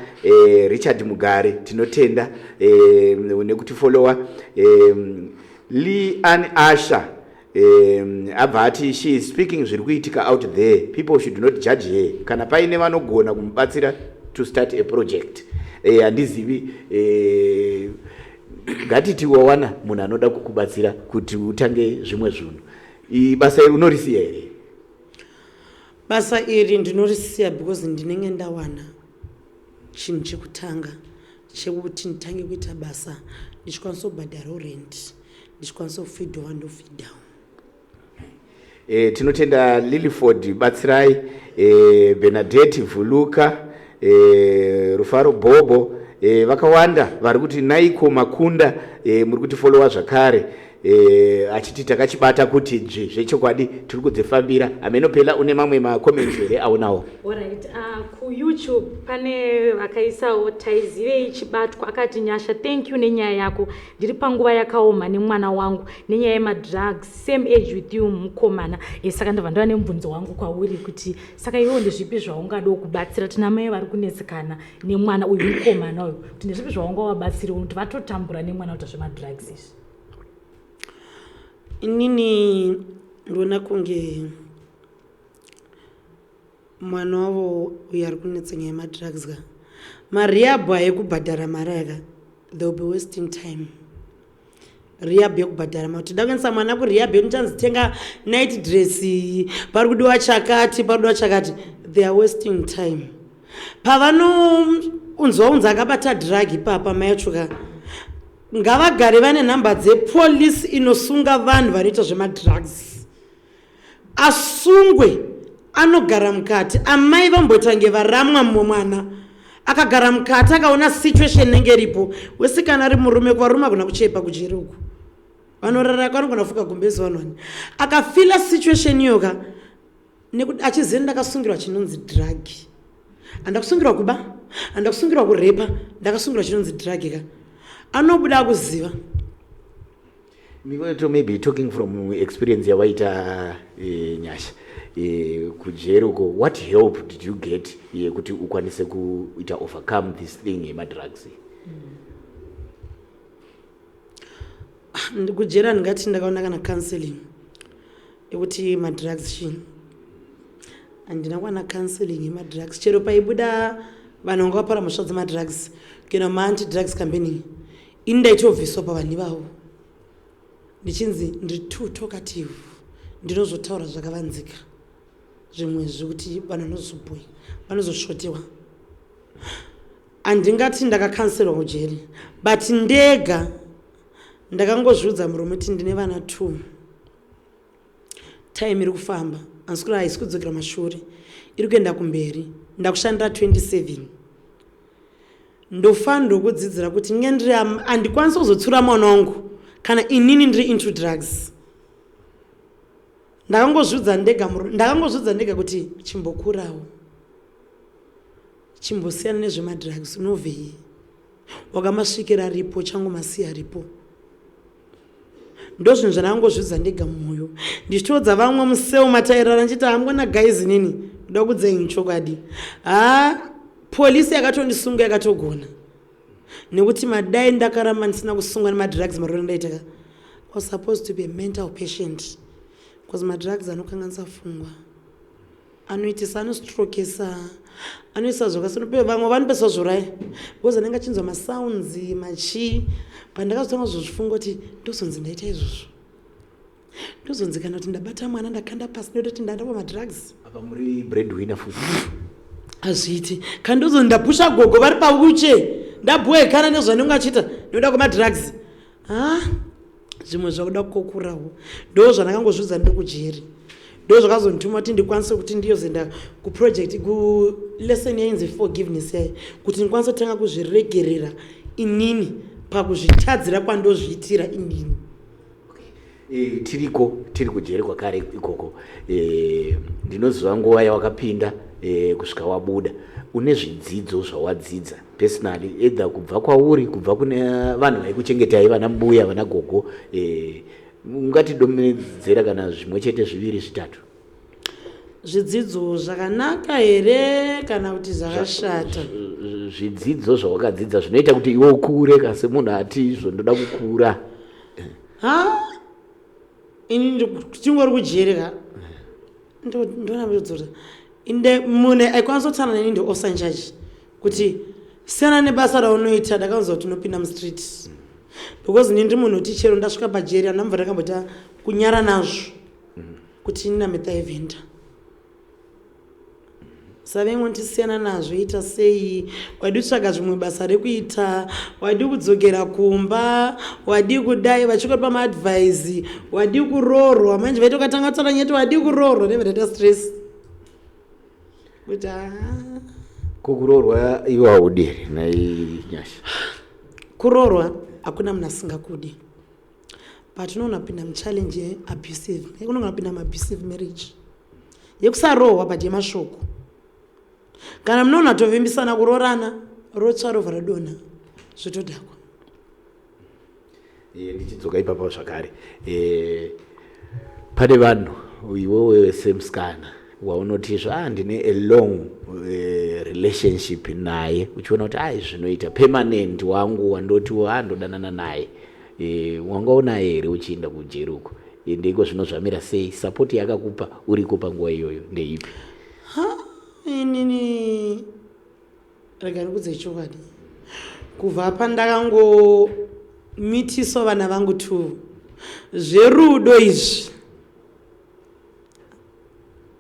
Richard Mugari, tinotenda nekutifolowa, Lean Asha, abva ati she is speaking zviri kuitika out there, people should not judge her. Kana paine vanogona kumubatsira to start a project, handizivi, ngatiti wawana munhu anoda kukubatsira kuti utange zvimwe zvinhu, basa iri unorisiya here? Basa iri ndinorisiya because ndinenge ndawana chinhu chekutanga chekuti nditange kuita basa, ndichikwanisa kubhadharawo rent, ndichikwanisa kufeedawo, vandofeedawo. Tinotenda Liliford Batsirai, Bernadette Vhuluka, Rufaro Bobo, vakawanda vari kuti naiko Makunda, muri kutifolowa zvakare, achiti takachibata kuti dzvi zvechokwadi tiri kudzifambira. Amenopela, une mamwe macomments here aunawo? Alright, kuYouTube pane vakaisawo Taizivei Chibatwa, akati, "Nyasha, thank you nenyaya yako. Ndiri panguva yakaoma nemwana wangu nenyaya yemadrugs, same age with you, mukomana." Saka ndobva ndava nemubvunzo wangu kwauri kuti saka iwewo ndezvipi zvaungadawo kubatsira? Tina mai vari kunetsekana nemwana uyu, mukomana uyu, kuti ndezvipi zvaungavabatsiriwo kuti vatotambura nemwana kuita zvemadrugs izvi? Inini ndoona kunge mwana wavo uyo ari kunetsa nyaya yemadrugs ka, marehab ayekubhadhara mari aka, they will be wasting time. Rehab yekubhadhara mari, kuti da kuendesa mwana kurehab yemuchanzi tenga night dress, pari kudiwa chakati, pari kudiwa chakati, they are wasting time. Pavanounzwa unzi akabata drug ipapa, mai acho ka ngavagare vane nhamba dzepolisi inosunga vanhu vanoita zvemadrugs, asungwe, anogara mukati. Amai vambotange varamwa mumwe mwana akagara mukati, akaona situation inenge iripo. Wesikana ari murume, kuvarume agona kuchepa kujeri uku, vanorara vanogona kufuka gumbezi vanhu vani. Akafeela situation iyoka nekuti achiziva ndakasungirwa chinonzi drug, handakusungirwa kuba, handakusungirwa kurepa, ndakasungirwa chinonzi drug ka, anobuda akuziva. Mikoto, maybe talking from experience yawaita, Nyasha, kujeri uko, what help did you get yekuti ukwanise kuita overcome this thing yemadrugs? Kujeri handingati ndakaona kana counseling yekuti madrugs chii. Handina kuwana counseling yemadrugs. Chero paibuda vanhu vanga vapara mhosva dzemadrugs kuenda maanti drugs campaigning, ini ndaitobviswa pavanhu ivavo ndichinzi ndiri too talkative, ndinozotaura zvakavanzika zvimwe zvekuti vanhu vanozobhoyi, vanozosvotewa. Handingati ndakacounselwa kujeri, but ndega ndakangozviudza murume kuti ndine vana two, time iri kufamba, handisi kuri, haisi kudzokera mashure, iri kuenda kumberi. Ndakushandira 27, ndofanirwa kudzidzira kuti nge ndiri handikwanisi kuzotsiura mwana wangu kana inini ndiri into drugs. Ndakangozviudza ndega, ndakangozviudza ndega kuti chimbokurawo, chimbosiyana nezvemadrugs, unovhei wakamasvikira ripo, changomasiya ripo. Ndo zvinhu zvandakangozviudza ndega mumwoyo, ndichitoudza vamwe museu matairara ndichiti, "Hamuna guys, inini kuda kudzai chokwadi, ha, polisi yakatondisunga yakatogona, nekuti madai ndakaramba ndisina kusungwa nemadrugs maroro ndaitaka, was supposed to be a mental patient, because madrugs anokanganisa pfungwa, anoitisa, anostrokesa, anoisa zvakasiyana. Vamwe vanopesa zvoraya because anenge achinzwa masounds machii." Pandakazotanga kuzozvifunga kuti ndozonzi ndaita izvozvo, ndozonzi kana kuti ndabata mwana ndakanda pasi, ndototi ndandapa madrugs. Apa muri breadwinner futi. Hazviiti. Kana ndozonzi ndapusha gogo vari pawheelchair, ndabhuwekana nezvanenge achiita nekuda kwemadrugs, ha, zvimwe zvakuda kukokurawo. Ndo zvandakangozviudza ndiri kujeri, ndo zvakazondituma kuti ndikwanise kuti ndiyozoenda kuproject, kulesson yainzi forgiveness yayo, kuti ndikwanise kutanga kuzviregerera inini pakuzvitadzira kwandozviitira inini. E, tiriko tiri kujeri kwakare ikoko. E, ndinoziva nguva yawakapinda e, kusvika wabuda une zvidzidzo zvawadzidza personally, either kubva kwauri, kubva kune vanhu vaikuchengetai, vana mbuya, vana gogo. E, ungatidomedzera kana zvimwe chete, zviviri, zvitatu? Zvidzidzo zvakanaka here kana kuti zvakashata? Zvidzidzo zvawakadzidza zvinoita kuti iwe ukure kasi munhu ati izvo ndoda kukura. Ha, ini chingori kujeri ka, ndonambidzora inde munhu aikwanisa kutaura neni ndiofficer in charge kuti siyana nebasa raunoita. Ndakanzwa kuti unopinda mustreet because ini ndiri munhu kuti chero ndasvika pajeri handambva ndakamboita kunyara nazvo kuti ini ndame thigh vendor. Savengo ndisiyana nazvo, ita sei, wadi kutsvaga zvimwe basa rekuita, wadi kudzokera kumba, wadi kudai, vachikupa maadvice, wadi kuroorwa. Manje vaiti ukatanga kutaura nyeti wadi kuroorwa, nebva ndaita stress kuti haa. Kukuroorwa iwe haudi here nai Nyasha? Kuroorwa hakuna munhu asingakudi, but unoona pinda muchallenge yeabusive, unogona kupinda muabusive marriage yekusarohwa but yemashoko. Kana munoona tovimbisana kuroorana, rotsva rovha radonha, zvotodhakwa. E, ndichidzoka ipapo zvakare, e, pane vanhu iwewe semusikana waunoti izvo, ah, ndine a long relationship naye, uchiona kuti ai zvinoita permanent wangu wandotiwo, ah, ndodanana naye. E, wanga unaye here uchienda kujeri uko? Ende iko zvino zvamira sei? Support yakakupa uriko panguva iyoyo ndeipi? Ha, inini rega ndikudze chokwadi, kubva pandakangomitiswa vana vangu two, zverudo izvi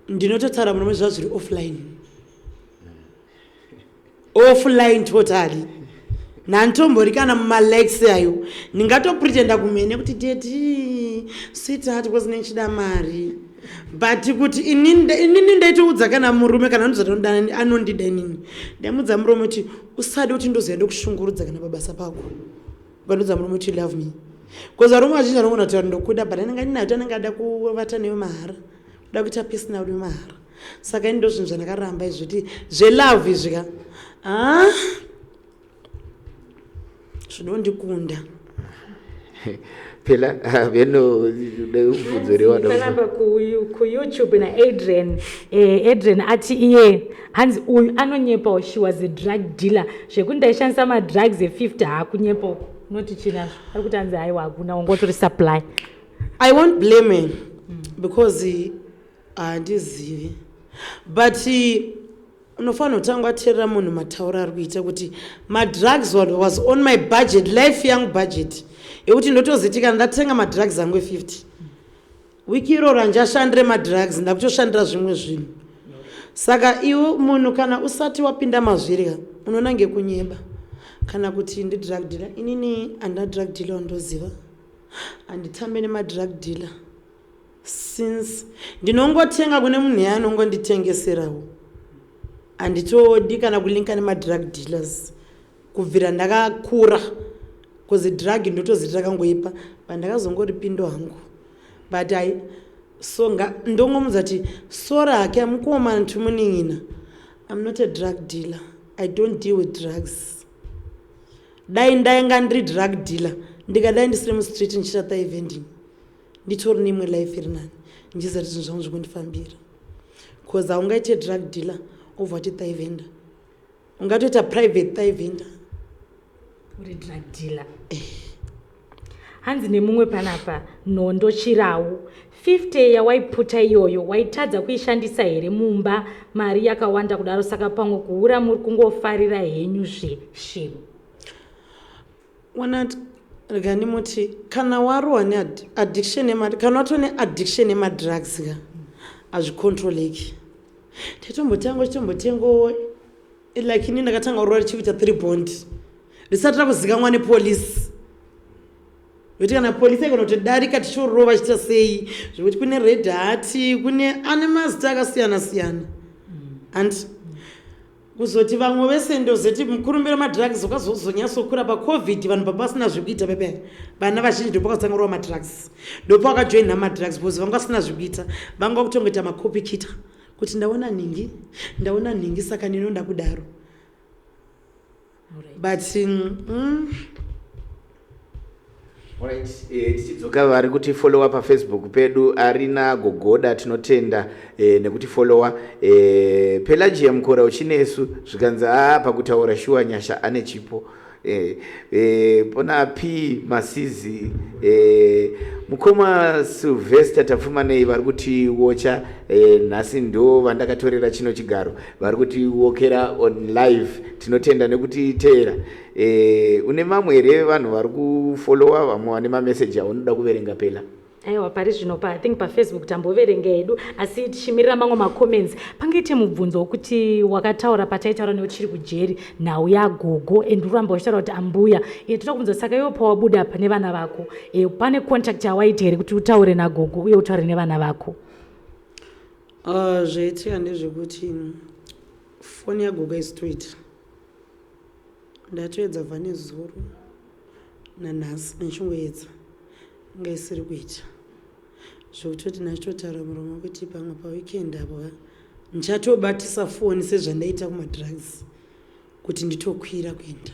ndinototaura murume zva zviri offline, offline totally. Nhantombori kana mumalikes ayo ndingatopretenda kumene kuti daddy, sweetheart, because ndichida mari, but kuti inini ndaitoudza kana murume kana anozati anondida, inini ndaimudza murume kuti usade kuti ndoziva ndokushungurudza kana pabasa pako. Ukandiudza murume kuti you love me, because varume vazhinji vanogona kutaura ndokuda, but anenge andinayo, anenge ada kuvata newe mahara, kuda kuita personal newe mahara. Saka ini ndo zvinhu zvandakaramba izvi kuti zvelove izvi ka, ha, zvinondikunda. Phela veno ubvunzo rewada. Panapa kuYouTube naAdrian. Adrian ati iye hanzi uyu anonyepawo, she was a drug dealer, zvekuti ndaishandisa madrugs e50. Haakunyepa uku, unoti chinazvo ari kuti hanzi haiwa, hakuna, wangotori supply. I won't blame him because handizivi, but unofanira kutanga wateerera munhu matauro ari kuita kuti madrugs was on my budget, life yangu budget yekuti ndotoziti kana ndatenga madrugs angu e50, wiki iroro handichashandire madrugs, ndakutoshandira zvimwe zvinhu. Saka iwe munhu kana usati wapinda mazviri ka, unoona ngekunyeba kana kuti ndidrug dealer. Inini handina drug dealer wandoziva, handitambe nemadrug dealer since ndinongotenga kune munhu yaanongonditengeserawo. Handitodi kana kulinka nemadrug dealers kubvira ndakakura, because drug ndotoziti rakangoipa, but ndakazongoripindo hangu. But I so ndongomudza kuti sorry hake mukoma ntumunin'ina, I'm not a drug dealer, I don't deal with drugs. Dai ndainga ndiri drug dealer, ndikadai ndisiri mustreet ndichiita thigh vending, nditori neimwe life iri nani, ndichiziva kuti zvinhu zvangu zvikundifambira, because haungaite drug dealer obva wati thigh vendor, ungatoita private thigh vendor. Uri drug dealer. Hanzi nemumwe panapa, Nhondo Chirau, 50 yawaiputa iyoyo waitadza kuishandisa here mumba? Mari yakawanda kudaro, saka pamwe kuura muri kungofarira henyu zveshemu. Wana rega ndimuti kana warohwa neaddiction, kana watova neaddiction yemadrugs ka, hazvicontroleki. Taitombotanga chitombotengawo, like ini ndakatanga kurova richikuita three bond risati rakuzikanwa nepolisi, nokuti kana polisi aigona kutodarika tichorova chiita sei, zvekuti kune Red Hat, kune ane mazita akasiyana siyana. And Kuzoti vamwe vese ndozoti mukurumbira madrugs ukazozonyatsokura pacovid, vanhu papasina zvekuita pepe, vana vazhinji ndopakatanga kurova madrugs, ndopakajoina madrugs because vanga vasina zvekuita, vanga kutongoita macopycat kuti ndaona nhingi, ndaona nhingi, saka ndinoda kudaro. But Alright, tichidzoka vari kuti followa pafacebook pedu, arina Gogoda, tinotenda nekuti followa. Pelagia Mukora uchinesu, zvikanzi a pakutaura shuwa Nyasha ane chipo. Pona P Masizi, mukoma Sylvester Tapfumanei vari kutiwocha nhasi, ndo vandakatorera chino chigaro, vari kutiwokera on live, tinotenda nekutiteera. Une mamwe here vanhu vari kufollowa, vamwe vane mameseji aunoda kuverenga, Pela? Aiwa, pari zvino pa, I think pafacebook tamboverenga hedu, asi tichimirira mamwe macomments. Pangaite mubvunzo wekuti wakataura pataitaura neuchiri kujeri nhau yagogo, and uramba uchitaura kuti ambuya. Toda kubvunza, saka iwe pawabuda pane vana vako, pane contact yawaita here kuti utaure nagogo uye utaure nevana vako? Zvaitika ndezvekuti foni yagogo isitoita. Ndatoedza bva nezuro nanhasi, ndichingoedza, inga isiri kuita, zvekutoti ndachitotaura muromo kuti pamwe paweekend apo ka ndichatobatisa foni sezvandaita kumadrugs kuti nditokwira kuenda.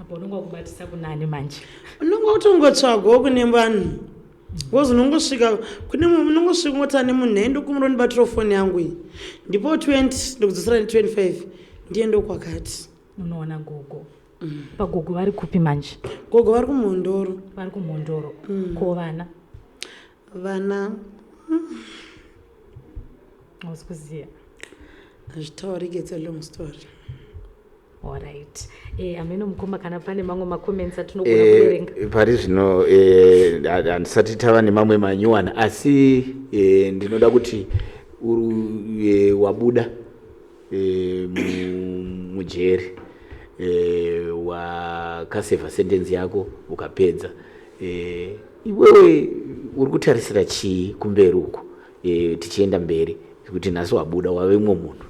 Apo unonga wakubatisa kunani manje? Unonga kutongotsvagawo kune vanhu because unongosvika kune unongosvika ungoti ane munhu naye, ndokumura ndibatirawo foni yangu iyi, ndipo 20 ndokudzosera ne25, ndiende kwakati. Unoona gogo. Pagogo vari kupi manje? Gogo vari kuMhondoro. Vari kuMhondoro. Ko vana? Vana? Hausi kuziva? Hazvitaurike, it's a long story. Alright, ameno mukoma kana pane mamwe macomments atinogona kuverenga. Pari zvino handisati tava nemamwe manyuwana, asi ndinoda kuti wabuda mujeri, wakasevha sentence yako ukapedza, iwewe uri kutarisira chii kumberi uku, tichienda mberi, kuti nhasi wabuda, wavemwo munhu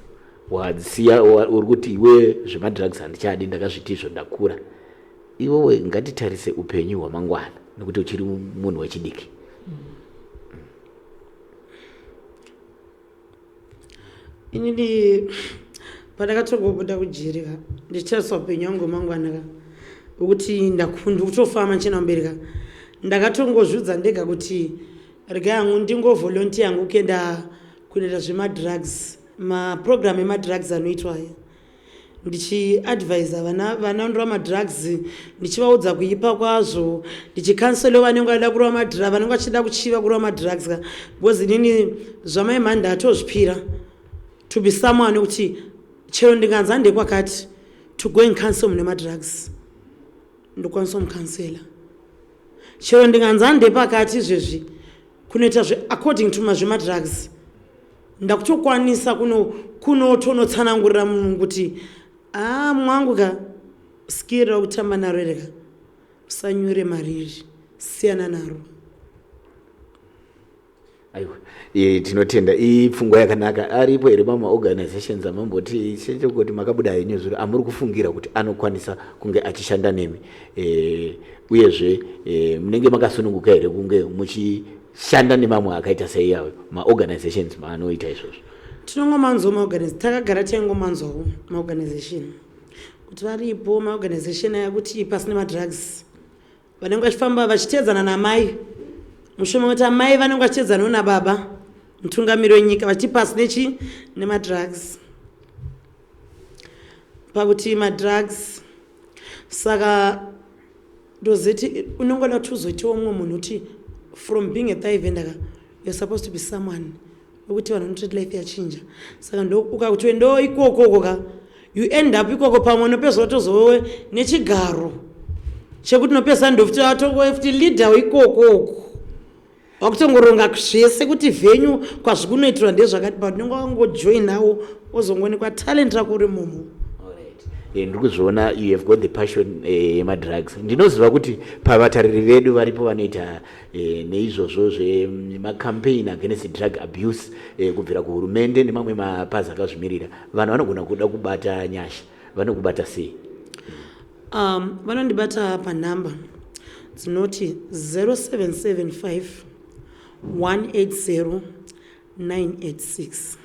wasiya, uri kuti iwe zvemadrugs handichadi, ndakazviti izvo ndakura. Iwewe ngatitarise upenyu hwamangwana nekuti uchiri munhu wechidiki. Inini pandakatongobuda kujeri ka, ndichitarisa upenyu hwangu hwemangwana ka, wekuti ndikutofamba ndichienda mberi ka, ndakatongozviudza ndega kuti regai hangu ndingovolunteer hangu kuenda kunoita zvemadrugs, maprogram emadrugs anoitwa aya, ndichiadvisa vana vanondorwa madrugs, ndichivaudza kuipa kwazvo, ndichicounsela vanenge vada kurova madrugs, vanenge vachida kuchiva kurova madrugs ka, because inini zvamai mhani ndatozvipira to be someone wekuti chero ndinganzi handekwakati to go and counsel mune madrugs, ndokwanisa kumucounsela. Chero ndinganzi handepakati izvezvi kunoita according to mazvemadrugs, ndakutokwanisa kunotonotsanangurira munhu kuti a mwangu ka, skiri rakutamba naro ere ka, usanyure mariri, siyana naro. Aiwa, tinotenda, ipfungwa yakanaka. Aripo here mamwe organizations amamboti chechekuti makabuda henyu zviro amuri kufungira kuti anokwanisa kunge achishanda nemi, uyezve munenge makasununguka here kunge muchishanda nemamwe akaita seiyayo maorganizations maanoita izvozvo? Tinongomanzwawo maorganiz, takagara taingomanzwawo maorganization kuti varipo, maorganization aya kuti pasine madrugs, vanenge vachifamba vachiteedzana namai mushure mekuti amai vanenge vachiteedzanawo nababa mutungamiri wenyika, vachiti pasi nechi nemadrugs, pakuti madrugs. Saka ndoziti unongoda kuti uzoitawo mumwe munhu kuti from being a thai vendor ka, you're supposed to be someone wekuti vanhu vanototi life yachinja. Saka ndo ukakuti ndo ikokoko ka, you end up ikoko, pamwe unopedzwa watozove nechigaro chekuti unopedzisa ndofuti watongofuti leader ikokoko, wakutongoronga zvese kuti venue kwazvikunoitirwa ndezvakati, but unenge wakangojoinawo, wozongoonekwa talent rako uri momo. Alright. Eh, ndiri kuzviona you have got the passion eh, yemadrugs. Ndinoziva kuti pavatariri vedu varipo vanoita eh, neizvozvo zvemacampaign against drug abuse kubvira kuhurumende nemamwe mapazi akazvimirira. Vanhu vanogona kuda kubata Nyasha, vanokubata sei? Vanondibata panhamba dzinoti 0775 180 986.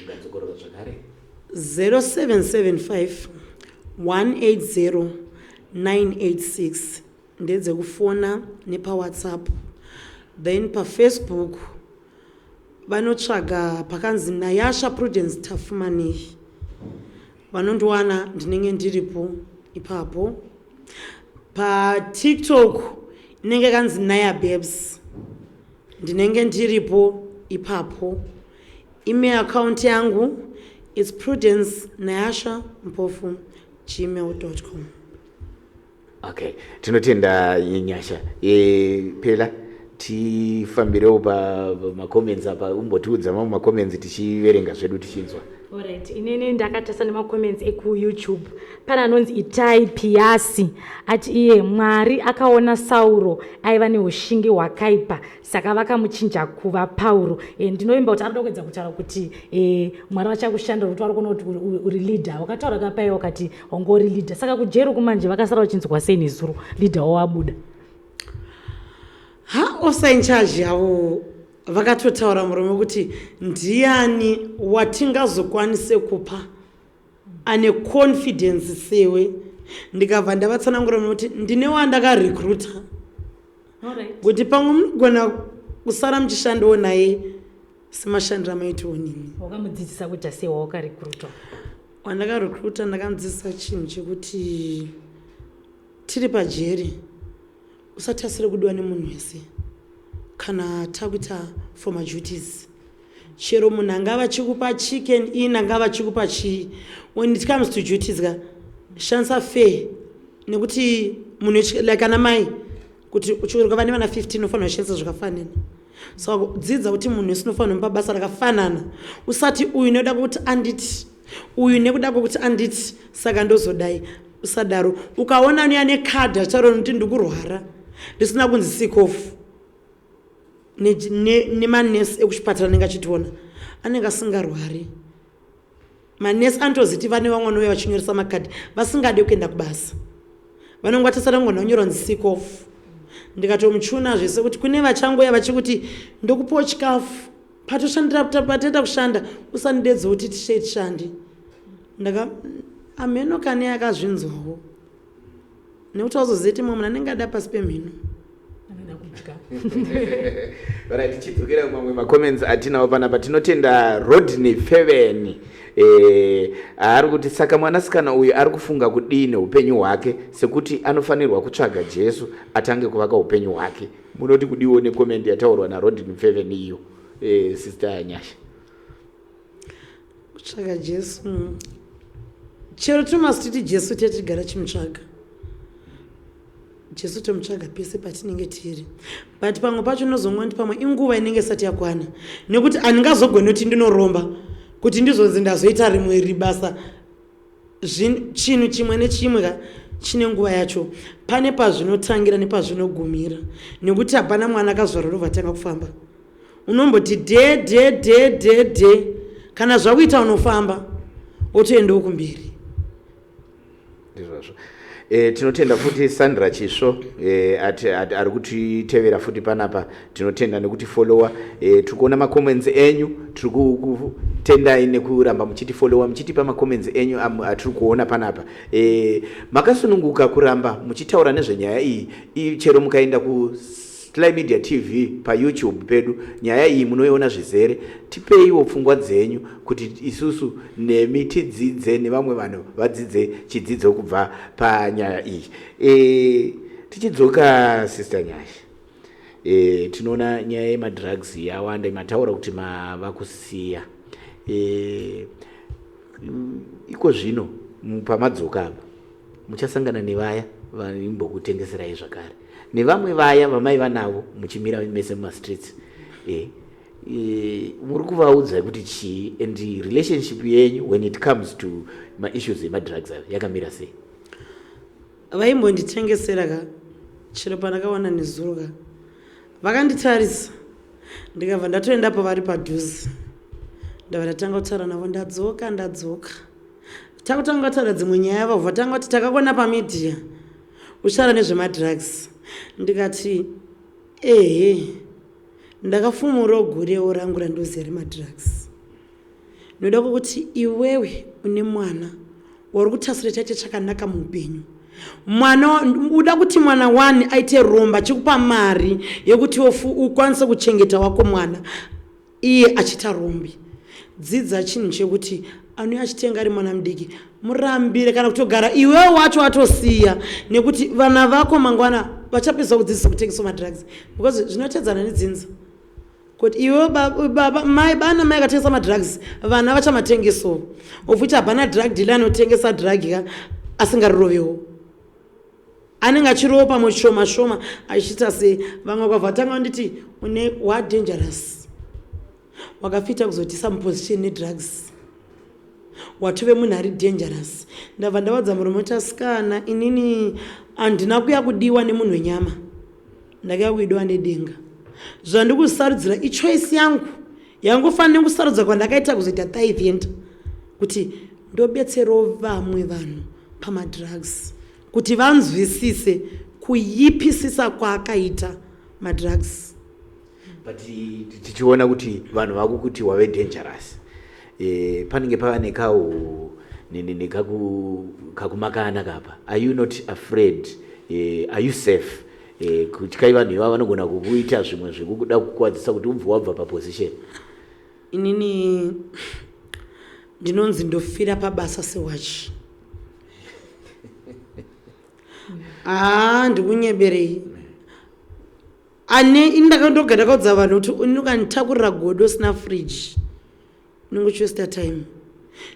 Ungadzokorora zvakare? 0775 180 986, ndedzekufona nepaWhatsApp. Then paFacebook vanotsvaga pakanzi Nayasha Prudence Tafumanei, vanondiwana, ndinenge ndiripo ipapo. PaTikTok inenge kanzi Naya Babes, ndinenge ndiripo ipapo. Email account yangu is prudencenayasha mpofu gmail.com. Okay, tinotenda, Nyasha. Pela tifambirewo pamacomments apa, umbotiudza mamwe macomments tichiverenga zvedu, tichinzwa. Alright, inini ndakatarisa nemacomments ekuYouTube. Pane anonzi Itai Piyasi, ati iye Mwari akaona Sauro aiva neushingi hwakaipa, saka vakamuchinja kuva Pauro. Ndinovimba kuti arikuda kuedza kutaura kuti Mwari vachakushandira, kuti vari kuona kuti uri leader. Wakataura kapaiwa wakati wanga uri leader, saka kujeri kumanje vakasara vachinzwa sei nezuro leader wawabuda? Ha, officer in charge yavo vakatotaura murume kuti ndiani watingazokwanise kupa ane confidence sewe. Ndikabva ndavatsanangura nokuti ndine wandakarecruita kuti pamwe munogona kusara muchishandawo naye semashandiro amaitiwo nini. Wakamudzidzisa kuita sei wawakarecruitwa? Wandakarecruita ndakamudzidzisa chinhu chekuti tiri pajeri usatasire kudiwa nemunhu wese. Kana takuita for maduties, chero munhu angava achikupa Chicken Inn, angava achikupa chii, when it comes to duties ka, shandisa fair, nekuti munhu like ana mai kuti ukava nevana 15 unofanira kushandisa zvakafanana. So dzidza kuti munhu wese unofanira kumupa basa rakafanana. Usati uyu nekuda kwekuti anditi, uyu nekuda kwekuti anditi, saka ndozodai. Usadaro. Ukaona anouya nekadhi achitaura kuti ndikurwara, ndisina kunzi sick off nemanesi ekuchipatara, anenge achitiona anenge asingarwari. Manesi anotoziti vane vamwe vanouya vachinyoresa makadhi vasingade kuenda kubasa, vanonge vatasara ngona kunyora kunzi sick off. Ndikatomuchuna zvese kuti kune vachangoya vachikuti ndokupawo chikafu patoshandira, patoenda kushanda, usandidedze kuti tishei tishande. Ndaka amheno kane akazvinzwawo, nekuti auzoziti mumwe munhu anenge ada pasi pemhino. Anoda kudya. Right, tichidzokera mamwe macomments atinawo panapa, tinotenda Rodney Feveni. Ari kuti saka mwanasikana uyu ari kufunga kudii neupenyu hwake, sekuti anofanirwa kutsvaga Jesu atange kuvaka upenyu hwake. Munoti kudiwo necomment yataurwa naRodney Feveni iyo, Sister Nyasha? Kutsvaga Jesu, chero tomastiti Jesu tetigara chimutsvaga Jesu, tomutsvaga pese patinenge tiri. But pamwe pacho unozongoona kuti pamwe inguva inenge isati yakwana, nekuti handingazogoni kuti ndinoromba kuti ndizonzi ndazoita rimwe ribasa. Chinhu chimwe nechimwe ka chine nguva yacho, pane pazvinotangira nepazvinogumira, nekuti hapana mwana akazvarwa ndobva atanga kufamba. Unomboti dhe dhe dhe dhe dhe, kana zvakuita unofamba wotoendawo kumberi. Ndizvozvo. Tinotenda futi Sandra Chisvo, ari kutitevera futi panapa. Tinotenda nekutifollowa. Tiri kuona macomments enyu, tiri kutendai nekuramba muchitifollowa, muchitipa macomments enyu atiri kuona panapa. Makasununguka kuramba muchitaura nezvenyaya iyi. Chero mukaenda ku Sly Media TV paYouTube pedu, nyaya iyi munoiona zvizere. Tipeiwo pfungwa dzenyu kuti isusu nemi tidzidze, nevamwe vanhu vadzidze chidzidzo kubva panyaya iyi. Tichidzoka, Sister Nyasha, tinoona nyaya yemadrugs yawanda. Mataura kuti mava kusiya. Iko zvino pamadzoka apa muchasangana nevaya vaimbokutengeserai zvakare, nevamwe vaya vamaiva navo muchimira mese mumastreets. Muri kuvaudza kuti chii, and relationship yenyu when it comes to maissues emadrugs ayo yakamira sei? Vaimbonditengesera ka, chero pandakawana nezuro ka, vakanditarisa, ndikabva ndatoendapo vari padhuze, ndabva ndatanga kutaura navo. Ndadzoka, ndadzoka, takutanga kutaura dzimwe nyaya. Vabva tanga kuti takakuona pamedia uchitaura nezvemadrugs. Ndikati ehe, ndakafumurawo gurewo rangu randoziva remadrugs. Noda kwokuti iwewe une mwana wari kutasira chaite chakanaka muupenyu, mwana uda kuti mwana wani aite romba, achikupa mari yekuti ukwanise kuchengeta wako mwana, iye achiita rombi. Dzidza chinhu chekuti anouya achitenga ari mwana mudiki, murambire, kana kutogara iwewe wacho watosiya, nekuti vana vako mangwana vachapedzwa kudzidziswa kutengesa madrugs, because zvinotedzana nedzinza kuti iwe baba, mai, bana mai akatengesa madrugs, vana vachamatengesawo, of which hapana drug dealer anotengesa drug ka asingarirovewo. Anenge achirova pamwe shoma shoma, achiita sei. Vamwe vakabva tanga nditi une wa dangerous, wakafita kuzotisa muposition nedrugs, watove munhu ari dangerous. Ndabva ndavadza murume kuti asikana, inini handina kuya kudiwa nemunhu wenyama, ndakauya kuidiwa nedenga. Zvandikusarudzira ichoice yangu, yangofanira kusarudza kwandakaita kuzoita tithe, kuti ndobetserawo vamwe vanhu pamadrugs, kuti vanzwisise kuyipisisa kwaakaita madrugs. But tichiona kuti vanhu vakukuti wave dangerous, panenge pava nekau nekakumakana kapa. Are you not afraid? Are you safe? Kuti kai vanhu ivava vanogona kukuita zvimwe zvekukuda kukuwadzisa kuti ubve wabva paposition? Inini ndinonzi ndofira pabasa sewachi. Haa, ndikunyeberei ane ini ndakandoga ndakaudza vanhu kuti ini ukanditakurira godo usina fridge, unenge uchiwaster time,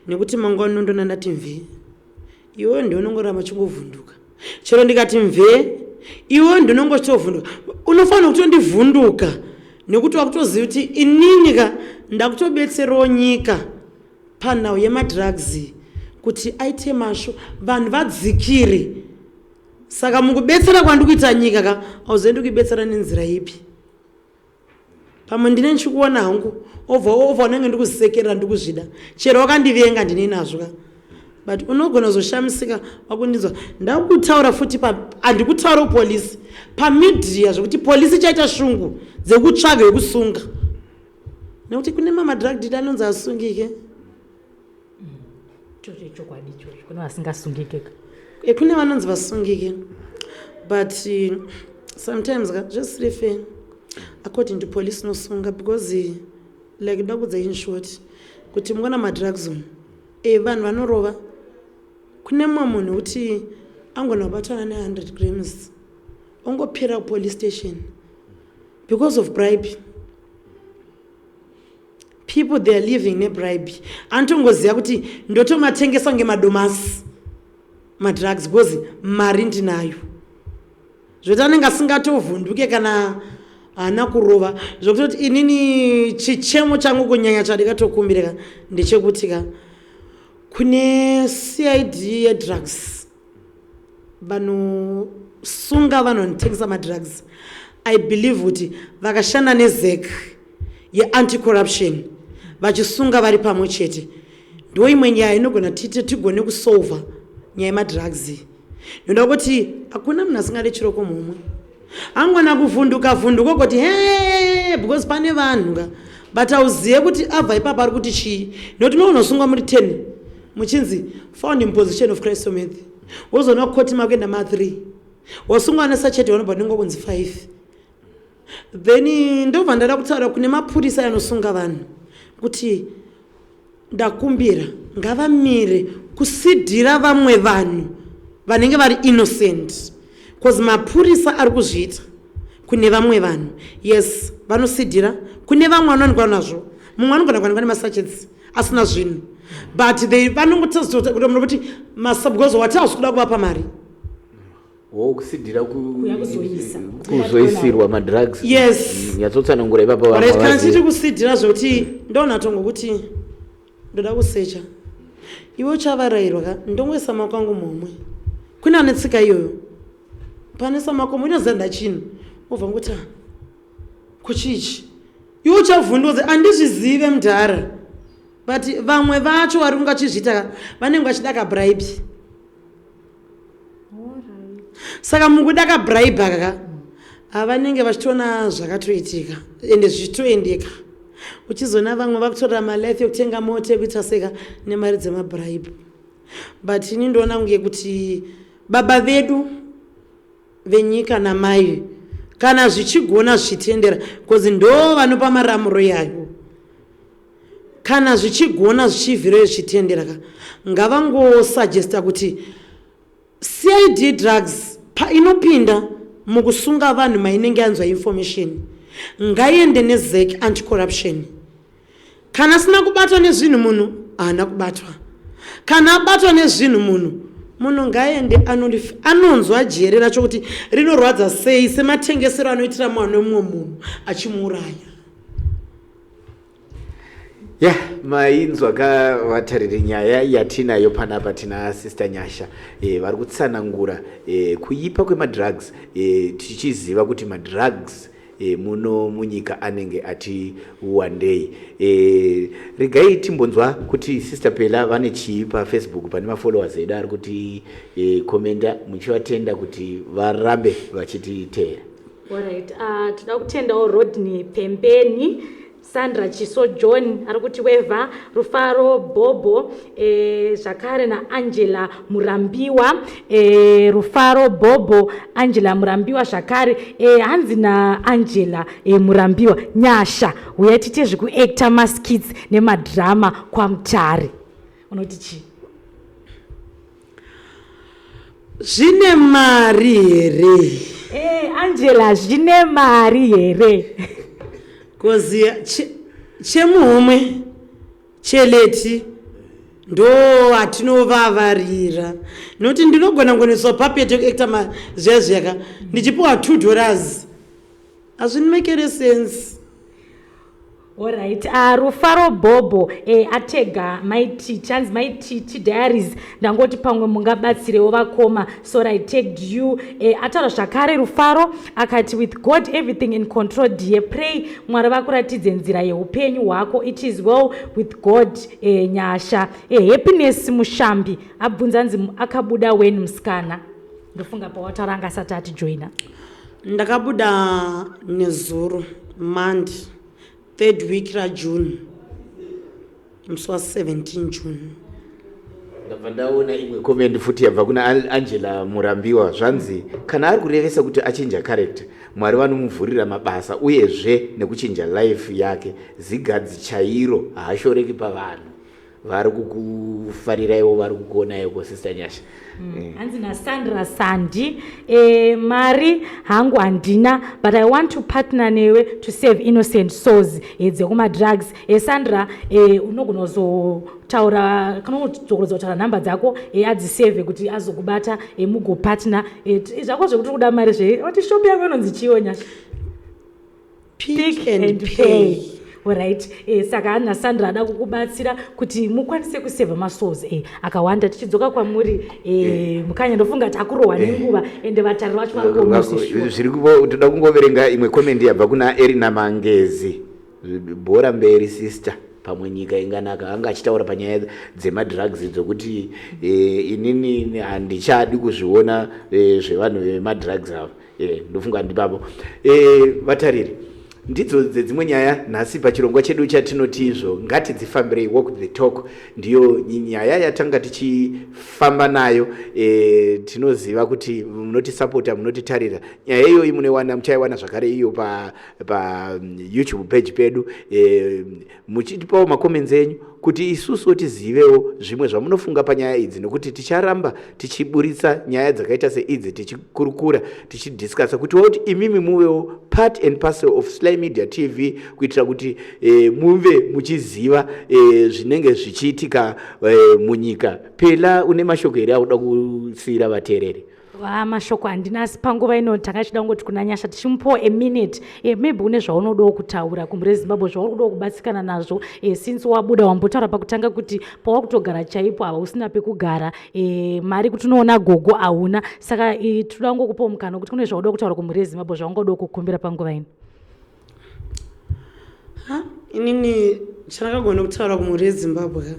nekuti mangwana unondona ndati mve, iwewe ndiwe unongoramba uchingovhunduka. Chero ndikati mve, iwewe ndinonge uchitovhunduka. Unofanira kutondivhunduka nekuti wakutoziva kuti inini ka ndakutobetserawo nyika panhau yemadrugs kuti aite masho, vanhu vadzikire. Saka mukubetsera kwandikuita nyika ka, auzoendi kuibetsera nenzira ipi? Pamwe ndine ndichikuona hangu, obva obva unenge ndikusekerera, ndikuzvida. Chero wakandivenga, ndine nazvo ka, but unogona kuzoshamisika wakundinzwa ndakutaura futi. Handikutaura kupolisi, pamedia, zvekuti polisi ichaita shungu dzekutsvaga yekusunga, nekuti kune mamadrug dealer anonzi asungike. Ichocho ichokwadi ichocho, kune vasingasungike ka. Kune vanonzi vasungike, but sometimes ka zvisiri fair according to police nosunga, because like ndakudza in short kuti mungona madrugs umu, vanhu vanorova. Kune mumwe munhu wekuti angona kubatana ne100 grams, ongopera kupolice station because of bribe. People, they are living nebribe. Anotongoziva kuti ndotomatengesa ngemadomasi madrugs because mari ndinayo, zvoti anenge asingatovhunduke kana haana kurova. Zvokutoti inini chichemo changu kunyanya chandikatokumbirika ndechekuti ka kune CID yedrugs, vanosunga vanhu vanotengesa madrugs. I believe kuti vakashanda neZACC yeanti-corruption, vachisunga vari pamwe chete, ndo imwe nyaya inogona tite tigone kusolva nyaya yemadrugs. Ndoda kuti hakuna munhu asingade chiroko mumwe angona kuvhunduka vhunduka kuti he, because pane vanhu ka, but auzive kuti abva ipapo ari kuti chii, nokuti munonosungwa muri 10 muchinzi found in possession of crystal meth, wozoona kukoti makuenda ma3, wasungwa nesachet, vanobva nengwa kunzi 5. Then ndobva ndada kutaura kune mapurisa anosunga vanhu kuti ndakumbira ngavamire kusidhira vamwe vanhu vanenge vari innocent, because mapurisa ari kuzviita kune vamwe vanhu. Yes, vanosidhira kune vamwe vanowanikwa nazvo. Mumwe anogona kuwanikwa nemasachets asina zvinhu, but they vanongotakuti because wati hausi kuda kuvapa mari. Wokusidhira Kuya kuzoisa. kuzoisirwa madrugs. Yes. Nyatsotsanangura ipapo vamwe Right, kana vazive. tichiti kusidhira zvokuti ndonatongokuti ndoda kusecha iwe uchavarayirwa ka ndongoisa maoko angu muhomwe kune ane tsika iyoyo panoisa maoko munoziva ndachinhu obva ngokuti "Ah, kuchichi iwe uchavhunduka handizvizive mudhara but vamwe vacho vari kunga chizviita ka vanenge vachida kabribe saka mukuda kabribe aka havanenge vachitoona zvakatoitika ende zvichitoendeka uchizoona vamwe vakutorera malife ekutenga mota ekuita seka nemari dzemabribe but ini ndoona kunge kuti baba vedu venyika namai kana zvichigona zvichitendera bcause ndo vanopa maramuro yayo kana zvichigona zvichivhireyo zvichitendera ka ngavangosugesta kuti cid drugs painopinda mukusunga vanhu mainenge yanzwa information ngaiende nezec anticorruption kana asina kubatwa nezvinhu munhu haana kubatwa kana abatwa nezvinhu munhu munhu ngaende anonzwa jere racho kuti rinorwadza sei sematengesero anoitira mwana wemumwe munhu achimuuraya. Ya, mainzwa ka vatariri nyaya yatinayo panapa. Tina Sister Nyasha vari kutsanangura kuipa kwemadrugs, tichiziva kuti madrugs muno munyika anenge ati wandei. Regai timbonzwa kuti Sister Pela vane chii paFacebook pane mafollowers edu ari kuti komenda, muchivatenda kuti varambe vachititeera. Alright, toda kutendawo Rodney Pembeni, Sandra Chiso, John ari kuti wevha Rufaro Bhobho, zvakare naAngela Murambiwa, Rufaro Bhobho, Angela Murambiwa zvakare. Hanzi naAngela Murambiwa, "Nyasha, uya tiite zvekuacta maskits nemadhirama kwaMutare." Unoti chii? Zvine mari here? Angela, zvine mari here? Kozi chemuhomwe cheleti ndo hatinovavarira nokuti ndinogona kunoiswa puppet yekuacta zviya zviyaka ndichipiwa $2, hazvinimekere sense. Alright, Rufaro Bhobho atega Maititi, anzi Maititi Diaries, ndangoti pamwe mungabatsirewo vakoma, so I tagged you. Ataura zvakare Rufaro akati, "With God everything in control dear, pray Mwari vakuratidze nzira yeupenyu hwako. It is well with God." Nyasha, Happiness Mushambi abvunza, anzi akabuda wen musikana? Ndofunga pawataura anga asati atijoina. Ndakabuda nezuro Monday, third week raJune, musi wa17 June. Ndabva ndaona imwe comment futi yabva kuna Angela Murambiwa. Zvanzi kana ari kurevesa kuti achinja character, Mwari vanomuvhurira mabasa uyezve nekuchinja life yake. Zigadzi chairo haashoreki pavanhu vari kukufariraiwo, vari kukuonaiwo, Sister Nyasha. Hanzi naSandra Sandi, mari hangu handina, but I want to partner newe to save innocent souls dzekumadrugs. Sandra, unogona kuzotaura kana unodzokorodza kutaura nhamba dzako, adzisevhe kuti azokubata, mugopartner. Zvako zvekuti kuda mari zve wati shop yako inonzi chiwo, Nyasha? Pick and Pay. Alright, saka ana Sandra ada kukubatsira kuti mukwanise kusevha masouls akawanda. Tichidzoka kwamuri, Mukanya, ndofunga takurohwa nenguva ende vatariri vacho vari kuonoseshuwa. Zviri toda kungoverenga imwe comment yabva kuna Erina Mangezi: "Bhora mberi sister, pamwe nyika inganaka." Anga achitaura panyaya dzemadrugs dzokuti inini handichadi kuzviona zvevanhu vemadrugs ava. Ndofunga ndipapo. Vatariri, ndidzo dzedzimwe nyaya nhasi pachirongwa chedu chatinoti izvo ngatidzifambirei, walk the talk. Ndiyo nyaya yatanga tichifamba nayo. Tinoziva kuti munotisapota, munotitarira. Nyaya iyoyi munoiwana, muchaiwana zvakare iyo paYouTube page pedu, muchitipawo macomments enyu kuti isusuwo tizivewo zvimwe zvamunofunga panyaya idzi, nekuti ticharamba tichiburitsa nyaya dzakaita seidzi, tichikurukura, tichidiscussa kuti kuti imimi muvewo part and parcel of Sly Media TV, kuitira kuti muve muchiziva zvinenge zvichiitika munyika. Pela, une mashoko here auda kusiyira vateereri? Ah, mashoko handina, asi panguva ino tanga tichida kungoti kuna Nyasha tichimupawo a minute, maybe une zvaunodawo kutaura kumhuri yeZimbabwe, zvauri kudawo kubatsikana nazvo, since wabuda. Wambotaura pakutanga kuti pawakutogara chaipo hava usina pekugara, mari kuti unoona gogo hauna. Saka tinoda kungokupawo mukana wekuti kune zvaunoda kutaura kumhuri yeZimbabwe, zvaungodawo kukumbira panguva ino. Ha, inini chandakagona kutaura kumhuri yeZimbabwe ka,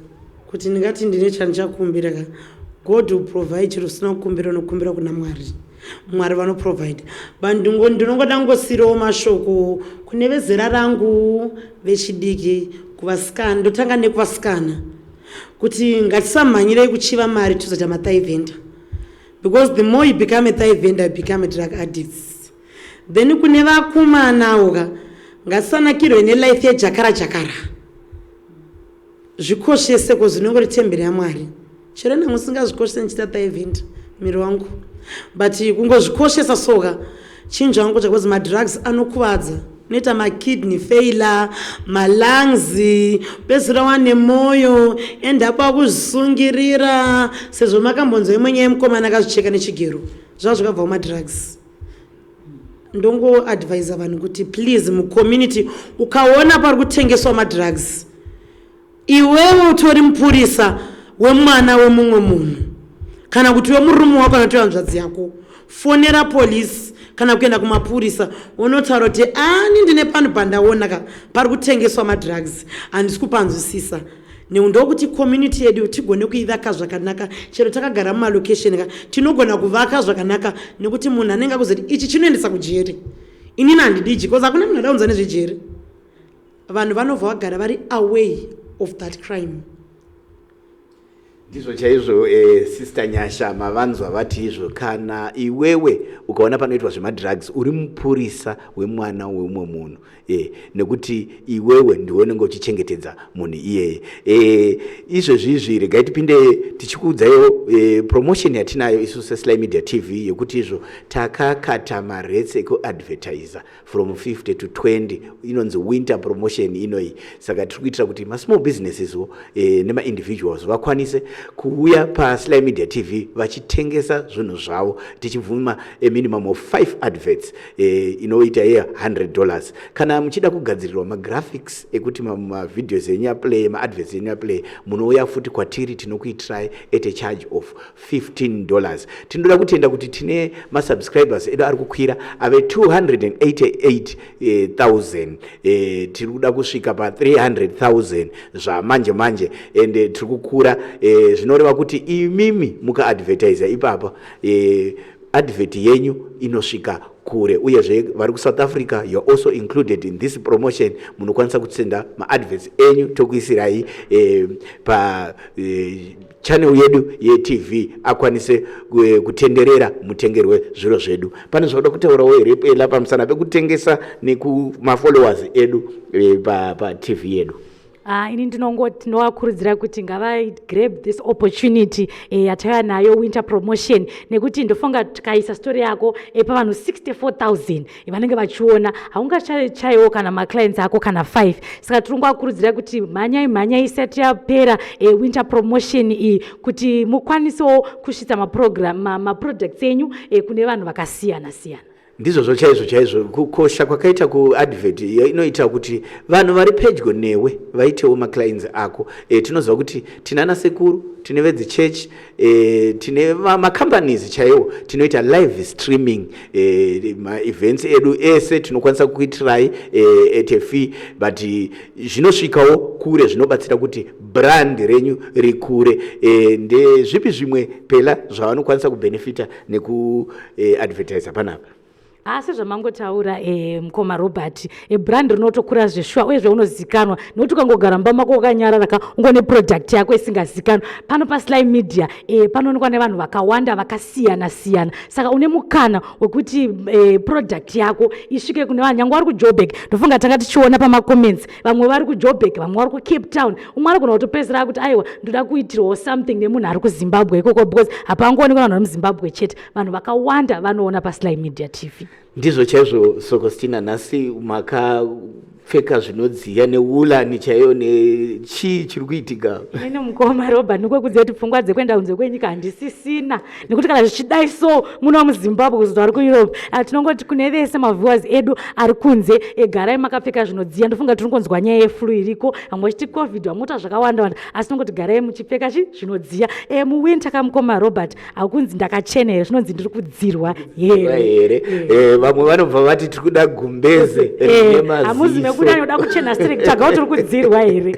kuti ndingati ndine chandichakumbira ka, God will provide. Chero usina kukumbira, unokumbira kuna Mwari, Mwari vanoprovide. But ndinongoda ngosirawo mashoko kune vezera rangu vechidiki, kuvasikana. Ndotanga nekuvasikana kuti ngatisamhanyirei kuchiva mari tozoita mathigh vendor, because the more you become a thigh vendor, you become a drug addicts. Then kune vakomanawo ka, ngatisanakirwe nelife yejakara jakara. Zvikoshese, 'cause inongori temberi yaMwari. Chero nangu usingazvikoshese ndichiita thigh vendor miri wangu, but kungozvikoshesa soka chinhu changu, because madrugs anokuvadza, unoita makidney failure, malungs, pedzisira wane mwoyo, endapo akuzvisungirira, sezvo makambonzwa imwe nyaya yemukomana akazvicheka nechigero, zvava zvakabva kumadrugs. Ndongoadvisa vanhu kuti please, mucommunity ukaona pari kutengeswa madrugs, iwewe utori mupurisa wemwana wemumwe munhu kana kuti wemurume wako kana kuti hanzvadzi yako, fonera polisi kana kuenda kumapurisa, unotaura kuti ani ndine pano pandaona ka pari kutengeswa madrugs, handisi kupanzwisisa. Ndokuti community yedu tigone kuivaka zvakanaka. Chero takagara mumalocation ka, tinogona kuvaka zvakanaka, nekuti munhu anenge akuzoti ichi chinoendesa kujeri, inini handidiji, because hakuna munhu adaunza nezvejeri. Vanhu vanobva vagara vari away of that crime. Ndizvo chaizvo, Sister Nyasha, mavanzwa vati izvo kana iwewe ukaona panoitwa zvemadrugs, uri mupurisa wemwana weumwe munhu, nekuti iwewe ndiwe unenge uchichengetedza munhu iyeye. Izvezvi izvi regai tipinde tichikuudzaiwo promotion yatinayo isu seSly Media TV, yekuti izvo takakata marates ekuadvertisa from 50 to 20. Inonzi winter promotion inoi. Saka tiri kuitira kuti masmall businesses wo nemaindividuals vakwanise kuuya paSly Media TV vachitengesa zvinhu zvavo, tichibvuma a minimum of 5 adverts, inoita iye $100. Kana muchida kugadzirirwa magraphics ekuti mavideos enyu aplay, maadverts enyu aplay, munouya futi kwatiri, tinokuitirai at a charge of $15. Tinoda kutenda kuti tine masubscribers edu ari kukwira, ave 288,000. Tiri kuda kusvika pa300,000 zvamanje manje, ende tiri kukura, zvinoreva kuti imimi mukaadvertisa ipapa, advert yenyu inosvika kure. Uyezve vari kuSouth Africa, you are also included in this promotion. Munokwanisa kusenda maadverts enyu, tokuisirai pa channel yedu yeTV, akwanise kutenderera, mutengerwe zviro zvedu. Pane zvauda kutaurawo here, Pela, pamusana pekutengesa nekumafollowers edu paTV yedu? Ini ndinongoti ndinovakurudzira kuti ngavagrab this opportunity yatauya nayo, winter promotion, nekuti ndofunga tikaisa story yako pavanhu 64,000 vanenge vachiona, haungachaiwo kana maclients ako kana 5. Saka tiri kungovakurudzira kuti mhanyai, mhanyai isati yapera winter promotion iyi, kuti mukwanisewo kusvitsa maprogram maproducts enyu kune vanhu vakasiyana siyana. Ndizvozvo chaizvo chaizvo. Kukosha kwakaita kuadvert inoita kuti vanhu vari pedyo newe vaitewo maclients ako. Tinoziva kuti tina nasekuru, tine vedzichechi, tine macompanies chaiwo. Tinoita live streaming, maevents edu ese tinokwanisa kuitirai at a fee, but zvinosvikawo kure, zvinobatsira kuti brand renyu rikure. Ndezvipi zvimwe, Pela, zvavanokwanisa kubhenefita nekuadvertisa panapa? Asi zvamangotaura, mukoma Robert, brand rinotokura zveshuwa, uyezve unozikanwa, nekuti ukangogara mumba mako wakanyarara ka, ungone product yako isingazikanwa pano paSly Media, panoonekwa nevanhu vakawanda vakasiyana siyana. Saka une mukana wekuti product yako isvike kune vanhu nyange vari kuJoburg. Ndofunga tanga tichiona pamacomments, vamwe vari kuJoburg, vamwe vari kuCape Town. Umwe anogona kutopedzisira kuti aiwa, ndoda kuitirwawo something nemunhu ari kuZimbabwe ikoko, because hapangoonekwa vanhu vari muZimbabwe chete, vanhu vakawanda vanoona paSly Media TV. Ndizvo chaizvo, Sokostina. Nhasi maka Pfeka zvinodziya newoolani chaiyo, nechii chiri kuitika? Inini mukoma Robert, ndikwekuziva kuti pfungwa dzekuenda kunze kwenyika handisisina, nekuti kana zvichidai so muno muZimbabwe, kuzoti vari kuEurope. Ah, tinongoti kune vese maviewers edu ari kunze, egarai makapfeka zvinodziya. Ndofunga tiri kungonzwa nyaya yeflu iriko, vamwe vachiti COVID, vamwe vota zvakawanda wanda, asi tinongoti garai muchipfeka chi zvinodziya. Muwinter kamukoma Robert, hakunzi ndakachena here, zvinonzi ndiri kudzirwa here? Here. Vamwe vanobva vati tiri kuda gumbeze rine Hamuzi mekuti maziso. Anoda kuchena straight, tsvaga kuti uri kudzirwa here.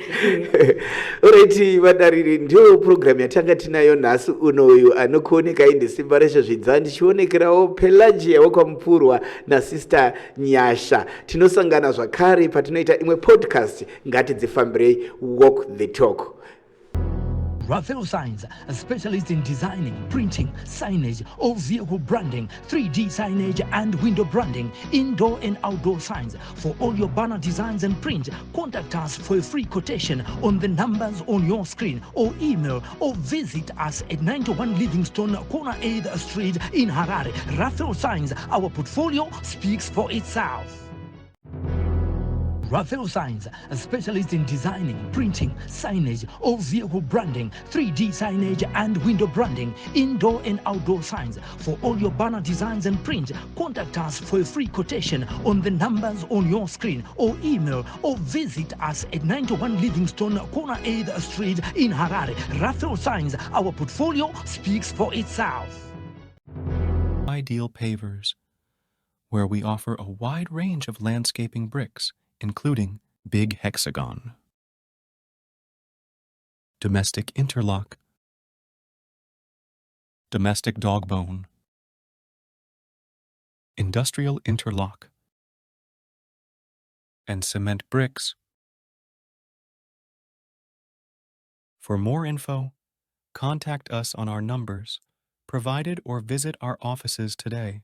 Alright, vadariri, ndiyo purogiramu yatanga tinayo nhasi unoyu. Anokuonekai ndiSimba Rezvezvidza, ndichionekerawo Pelagia wekwaMupurwa naSister Nyasha. Tinosangana zvakare patinoita imwe podcast. Ngatidzifambirei, walk the talk. Raphael Signs, a specialist in designing, printing, signage, all vehicle branding, 3D signage and window branding, indoor and outdoor signs. For all your banner designs and print, contact us for a free quotation on the numbers on your screen or email or visit us at 91 Livingstone, corner 8th Street in Harare. Raphael Signs, our portfolio speaks for itself. Raphael Signs, a specialist in designing, printing, signage, all vehicle branding, 3D signage and window branding, indoor and outdoor signs. For all your banner designs and print, contact us for a free quotation on the numbers on your screen or email or visit us at 91 Livingstone, corner 8th Street in Harare. Raphael Signs, our portfolio speaks for itself. Ideal Pavers, where we offer a wide range of landscaping bricks, including Big Hexagon, Domestic Interlock, Domestic Dogbone, Industrial Interlock, and cement bricks. For more info, contact us on our numbers provided or visit our offices today.